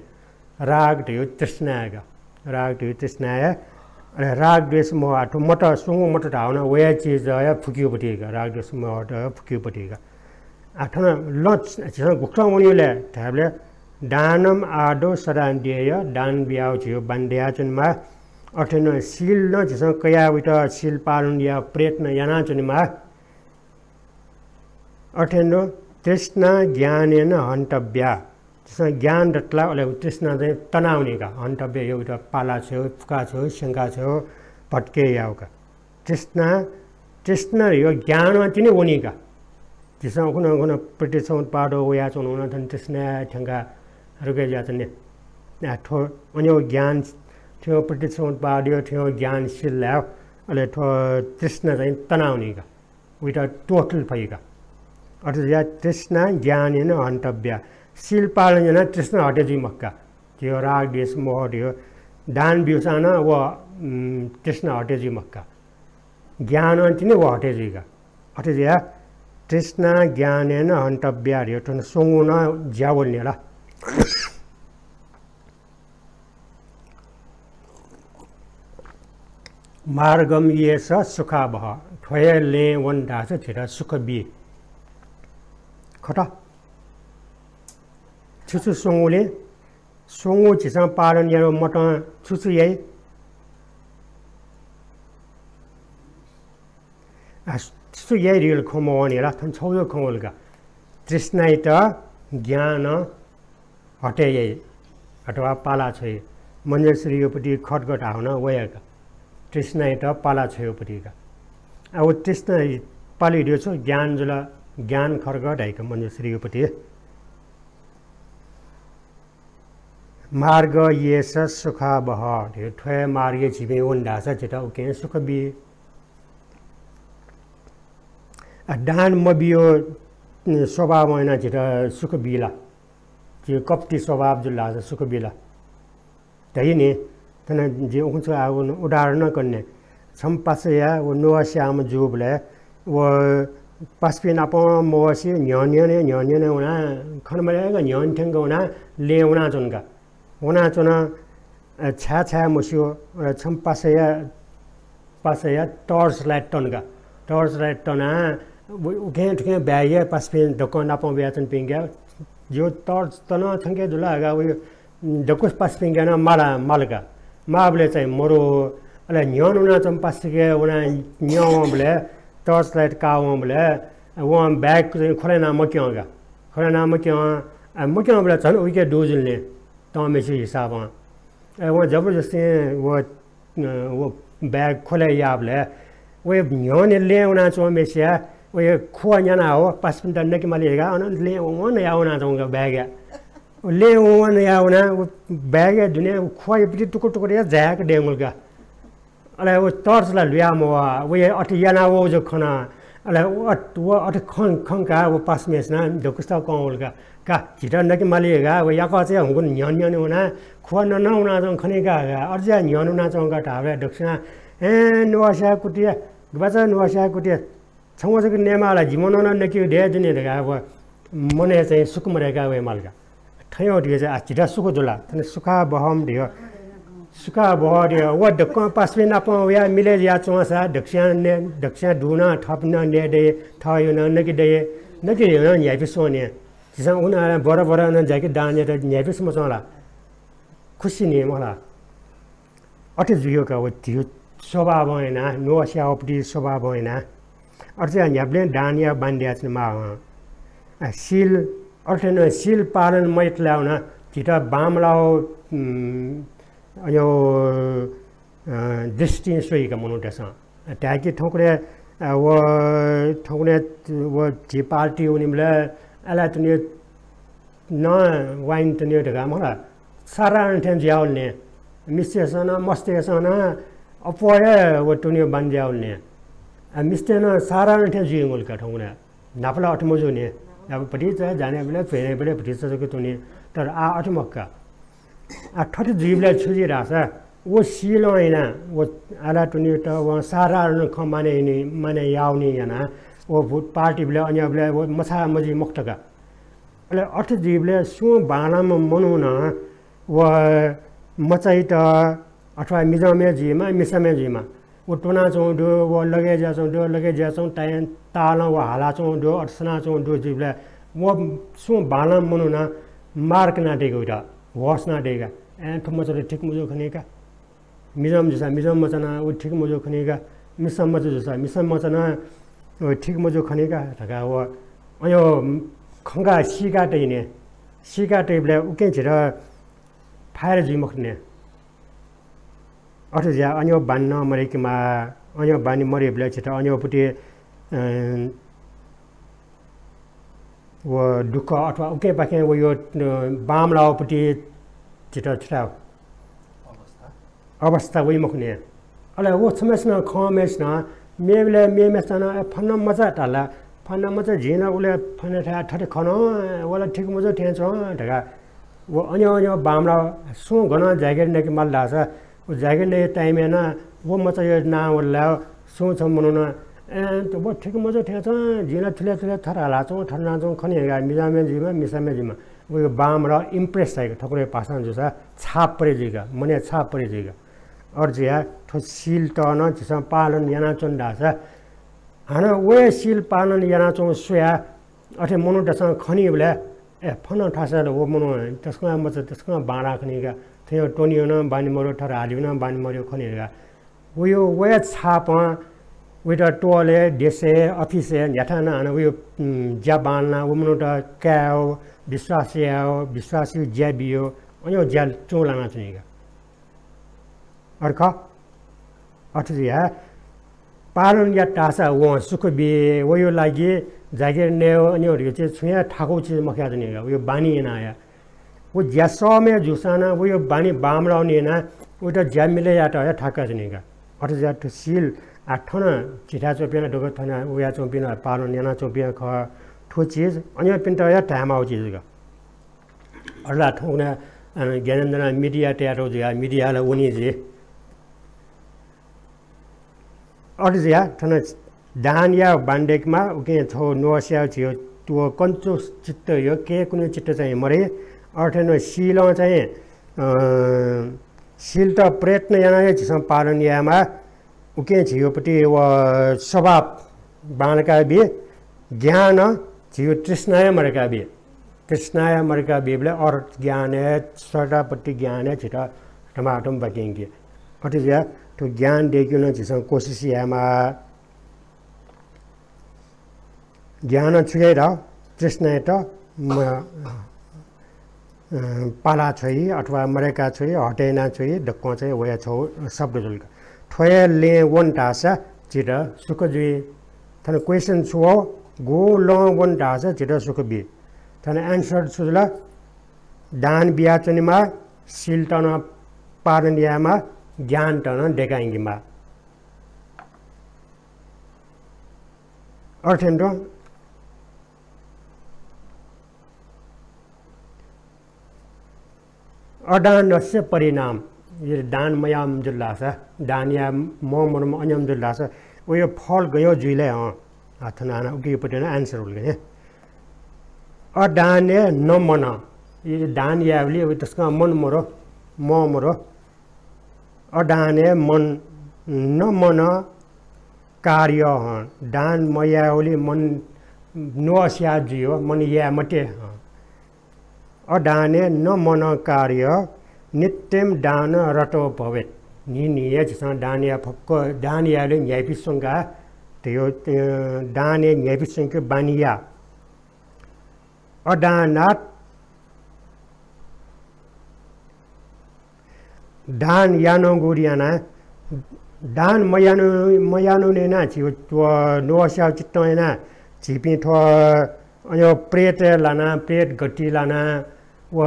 राग धयो तृष्णा हे का। राग धयो तृष्णा हे। अले राग, द्वेष, मोह, आ, थ्व मत, स्वंगू मत धाःगु नं वया चिजया फुकेगु पति का। राग, द्वेष, मोहत फुकेगु पति का। आ, थन लँ झीसं गुकथं वनी ले धायेबलय् दानम् आदौ सदा देय, दान बियाः झीयो बानी दयाच्वनेमाः। अथे नं शील नं झीसं कयाः वइत शील पालन यायेगु प्रयत्न यानाच्वनेमाः। अथे नं तृष्णा ज्ञानेन हन्तव्या। झीसं ज्ञान दत ला अले उ तृष्णा चाहिँ तनावनी का। हन्तव्य धयो उइत पाला छ्वयेगु, फुका छ्वयेगु, स्यंका छ्वयेगु, भत्के यायेगु का। तृष्णा, तृष्णा धयो ज्ञानं तिनि वनी का। झीसं उखुन्हु उखुन्हु प्रतिसमुत्पादौ वयाच्वंगु नं थन तृष्णाय् थ्यंकाः रुके जुयाच्वनी। आ, थ्व अन्यो ज्ञान, थ्व प्रतिसमुत्पादयो, थ्व ज्ञान सिल धायेगु, अले थ्व तृष्णा चाहिँ तनावनी का। उइत त्वःतुले फइ का। अथे जुयाः तृष्णा ज्ञानेन हन्तव्या। शील पालन यानाः तृष्णा हटे जुइ मखु का। धयो राग, द्वेष, मोह धयो दान ब्यूसां नं व, उम्, तृष्णा हटे जुइ मखु का। ज्ञानं तिनि व हटे जुइ का। अथे जुयाः तृष्णा ज्ञानेन हन्तव्या धयो थन स्वंगू नं ज्या वल नि ला। मार्गम् ये स सुखावह, थ्व हे लँय् वन धाःसा झीत सुख बी। खत। छु छु स्वंगुलिं, स्वंगू झीसं पालन यानागु मतं छु छु याइ? आ, छु छु याइ धइगु खँ मवं नि ला, थन छगू जक खँ वल का। तृष्णायात ज्ञानं हटे याइ अथवा पाला छ्वइ। मञ्जुश्री युगपति खड्ग धाःगु नं वया का। तृष्णायात पाला छ्वयेगु पति का। आ, व तृष्णा पालि धयो छु ज्ञान जुल, ज्ञान खड्ग धाइ का मञ्जुश्री युगपति। मार्ग ये स सुखावह, थ्व हे मार्गय् झीपिं वन धाःसा झीत उकिं सुख बी। आ, दान मबियो स्वभावं यानाः झीत सुख बी ला? झी कपटी स्वभाव जुल धाःसा सुख बी ला? धइ नि, थन जिं उखुन्हु छगू आः उदाहरण कने। छम्ह पासाया व नुगः स्याःम्ह जूबलय् व पासापिं नाप मवसे न्ह्यः न्ह्यःने, न्ह्यः न्ह्यःने वनाः खने मदयेक न्ह्यःने थ्यंक वनाः लँय् वनाच्वन का। वनाच्वन, अ, छाय् छाय् मस्यू, अ, छम्ह पासाया, पासाया torch light तन का। Torch light तनाः उ-, उखें थुखें bag-य् पासापिं दक्वं नाप वयाच्वंपिन्के, जिगु torch तन छंके जुल धकाः वइ दक्व पासापिन्के नं माल, माल का। माःबलय् चाहिँ मरु, अले न्ह्यःने वनाच्वंम्ह पासाके वनाः न्यं वंबलय् torch light काः वंबलय् वं bag चाहिँ ख्वला यानाः मक्यं का। ख्वला यानाः मक्यं, अ, मक्यंबलय् झन उइके दु जुल नि। तंम्हेसिगु हिसाबं। अय् वं जबरजस्ती व, अ, व bag ख्वला याःबलय् व न्ह्यःने लँय् वनाच्वंम्हेसिया व खुवा न्यानाः व पासापिन्त नके माली धकाः अन लँय् वं नयाः वनाच्वंगु bag-या। व लँय् वं नयाः वनाः व bag-या दुने व खुवाया पिति टुक्र टुक्र याः झाय्क दयेंगुल का। अले व torch ला लुया मवः, व हे अथे याना वःगु जक खन। अले व अ-, व अथे खं-, खंकाः व पासाम्हेसिनं दक्वसित कं वल का। का, झीत नके माली का, व याकःचा हंगु न्ह्यःने न्ह्यःने वनाः खुवा नं नं वनाच्वंगु खनी का, का। अथे जुयाः न्ह्यःने वनाच्वंगु का धाःबलय् दक्वसिनं, "ए, नुगःस्याः कुतुया, गुबाचा नुगःस्याः कुतुया, छंगु जक नयेमाः ला, जिमिगु नं नकेगु दये दनि" धकाः व मनय् चाहिँ सुख मदय्काः वये माल का। थय् धयो चाहिँ आ झीत सुख जुल। थन सुखावहं धयो। सुखावहं धयो। व दक्वं पासापिं नाप वयाः मिले जुयाच्वंसा दक्वसियां नये, दक्वसियां दुगु नं थःपिं नं नये दइ, थःगु नं नके दइ, नके धयो नं न्ह्याइपुसे वने। झीसं उनाः बरबरं नं ज्याकि दान यायेत न्ह्याइपुसे मच्वं ला? खुसि नि मला। अथे जुइगु का व झीगु स्वभावं यानाः, नुगःस्याःगु पति स्वभावं यानाः। अथे जुयाः न्ह्याबलें दान यायेगु बानी दयाच्वनेमाः हं। आ, शील, अथे नं शील पालन मयात लायेवं झीत बांमलाःगु, उम्, अज्याःगु, अ, दृष्टिं स्वइ का मनूतय्सं। धाय्कि थौंकन्हय्, अ, व थौंकन्हय् व झी पार्टी वनीबलय् अला तुनि नं वाइन तुनि धकाः मला। साधारण थें जुयावल नि। मिस्तय्सं नं, मस्तय्सं नं अप्वः हे व तुनि बानी जुयावल नि। आ, मिस्तय् नं साधारण थें जुइगु का थौंकन्हय्। न्हापा ला अथे मजू नि। अब भतिचा जानेबलय्, च्वनेबलय् भतिचा जक तुनि। तर आः अथे मखु का। आ, थथे जुइबलय् छु जुइ धाःसा, व शीलं यानाः, व अला तुनित वं साधारण खँ मानय् यानि, मानय् याःवनी यानाः, व भु-, पार्टीबलय्, अन्यबलय् व मछाः मजुइ मखुत का। अले अथे जुइबलय् सुं बांलाःम्ह मनुखं व मचाइत अथवा मिजंम्ह जुइमा, मिसाम्ह जुइमा, व त्वनाच्वंगु दु, व लगय् जुयाच्वंगु दु, लगय् जुयाच्वंगु ताय्-, तालं व हालाच्वंगु दु, अथे सनाच्वंगु दु जुइबलय् व सुं बांलाःम्ह मनुखं mark यानादीगु, वइत होस यानादीगु। ए, थ्व मचा ला ठीक मजू खनी का। मिजंम्ह जूसा मिजंम्ह मचा नं व ठीक मजू खनी का। मिसाम्ह मचा जूसा मिसाम्ह मचा नं व ठीक मजू खनी का धकाः व अज्याःगु खंकाः सीका तइ नि। सीका तइबलय् उकिं झीत फाइदा जुइ मखुत नि। अथे जुयाः अज्याःगु बानी नं मदय्केमाः। अज्याःगु बानी मदय्बलय् झीत अज्याःगु पति, अँ, व दुःख अथवा उकेपाखें वइगु, अ, बांमलाःगु पति झीत छु धायेगु? अवस्था। अवस्था वइ मखु नि। अले व छम्हय्सिनं, खंम्हय्सिनं, मेबलय् मेम्हय्सिनं नं, ए, फलाना मचा धाल, फलाना मचा जिं नं उलि फलानाथाय् थथे खन, व ला ठीक मजू थें च्वं धकाः व अज्याःगु अज्याःगु बांमलाः। सुं गनं जागिर नके माल धाःसा, व जागिर नइगु time-य् नं व मचाया नां वल धाःसा सुं छम्ह मनुखं, ए, व ठीक मजू थें च्वं, जिं ला थुलि थुलि थथे हालाच्वं, थथे यानाच्वं खनी का, मिजंम्ह जुइमा, मिसाम्ह जुइमा। वइगु बांमलाः impress धाइगु, थौंकन्हय् भाषां जूसा छाप परे जुइगु, मनय् छाप परे जुइगु। अथे जुयाः थ्व शीलत नं झीसं पालन यानाच्वन धाःसा, हानं व हे शील पालन यानाच्वंगु स्वयाः अथे मनूतय्सं खनीबलय्, ए, फलाना थासय् ला व मनू तसकं मचा, तसकं बांलाः खनी का, थ्व त्वनीगु नं बानी मदु, थथे हालीगु नं बानी मदु खनी का। वइगु व हे छापं वइत टोलय्, देशय्, office-य् न्ह्याथाय् नं हानं वइगु, उम्, ज्या बांलानाः व मनूत कायेगु, विश्वास यायेगु, विश्वासया ज्या बीगु, अज्याःगु ज्या च्वंलानाच्वनी का। अथे खः। अथे जुयाः पालन यात धाःसा वं सुख बी, वइगु लागि जागिर नयेगु, अज्याःगु धइगु चिज छुं हे थाकुगु चिज मखयाच्वनी का, वइगु बानी यानाः या। व ज्या सःम्ह जूसां नं वइगु बानी बांमलाःगुलिं यानाः वइत ज्या मिले यायेत हे थाकुयाच्वनी का। अथे जुयाः थ्व शील, आ, थन झीथाय् च्वंपिं नं दक्व, थन वयाच्वंपिं नं पालन यानाच्वंपिं खः। थ्व चिज अज्याःपिन्त हे धायेमाःगु चिज का। अथे ला थौंकन्हय्, अ, ज्ञानेन्द्रं media तयातःगु जुयाः media ला वनी जुइ। अथे जुयाः थन दान यायेगु बानी दय्केमाः, उकिं थ्व नुगःस्याःगु झीगु व कन्चु चित्त, यो कय्कुनि चित्त चाहिँ मदइ। अथे नं शीलं चाहिँ, अ, शीलत प्रयत्न यानाः हे झीसं पालन यायेमाः। उकिं झीगु पति व स्वभाव बांलाका बी, ज्ञानं झीगु तृष्णा हे मदय्का बी। तृष्णा हे मदय्का बीबलय् अर्थ ज्ञान हे, श्रद्धापति ज्ञान हे झीत धमाधम बाकी यंकी। अथे जुयाः थ्व ज्ञान दय्केगु नं झीसं कोसिस यायेमाः। ज्ञानं छु याइ धाःसा तृष्णायात म-, अ, पाला छ्वइ अथवा मदय्का छ्वइ, हटय् याना छ्वइ, दक्वं चाहिँ वया छगू शब्द जुल का। थ्व हे लँय् वन धाःसा झीत सुख जुइ। थन question छु वः, गु लँ वन धाःसा झीत सुख बी। थन answer छु जुल, दान बियाच्वनेमाः, शीलत नं पालन यायेमाः, ज्ञानत नं दय्का यंकेमाः। अथे नं अदानस्य परिणाम, यदि दान मयाःम्ह जुल धाःसा, दान याये मं मनं अज्याःम्ह जुल धाःसा, वया फल गय् जुइ ले हं? आ, थन हानं उकिपट्टि नं answer वल का नि। अदानय् न मनं, यदि दान यायेबलय् वया तसकं मन मदु, मं मदु, अदानय् मन, न मनं कार्य हं, दान मयाःबलय् मन न्वःस्याः जुइ, मन याये मते हं। अदानय् न मनं कार्य, नित्यं दानरतो भवेत्। न्हिं न्हिं हे झीसं दान याये फक्व, दान यायेबलय् न्ह्याइपुसे च्वंका, धयो, अ, दानय् न्ह्याइपुसे च्वंके बानी या। अदानात् दान यानागु यानाः, दान मयानु, मयानुगु यानाः झी व न्वःस्याः चित्तं यानाः झीपिं थ्व अज्याःगु प्रेतय् लानाः, प्रेत गति लानाः व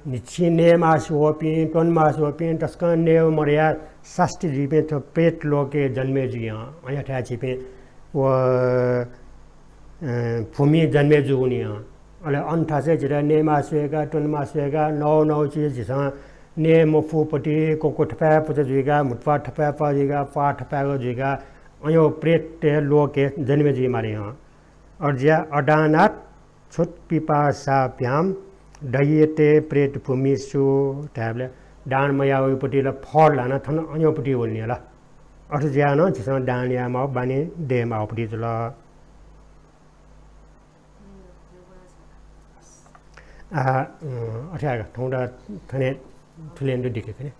न्हिच्छि नये मास्ति वःपिं, त्वने मास्ति वःपिं तसकं नये मदयाः सास्ती जुइपिं थ्व प्रेत लोकय् जन्मे जुइ हं। अज्याःथाय् झीपिं व, अ, भूमि जन्मे जूगुलिं हं। अले अन थासय् झीत नये मास्ति वय्का, त्वने मास्ति वय्का, नव नव चिज झीसं नये मफुपति, क्वक्व थपाय् पुचः जुइका, म्हुतुप्वाः थपाय् प्वाः जुइका, प्वाः थपाय्क जुइका, अज्याःगु प्रेतय् लोकय् जन्मे जुइ माली हं। अज्या अदानात् क्षुत्पिपासाभ्यां दह्यते प्रेतभूमिषु धायेबलय् दान मयाःगुपति ला फल हानं थन अज्याःगुपति वनी ला। अथे जुयाः नं झीसं दान यायेमाःगु, बानी दयेमाःगुपति जुल। आ, अं, अथे याका थौंदा थने थुलि हे दु दिके खने।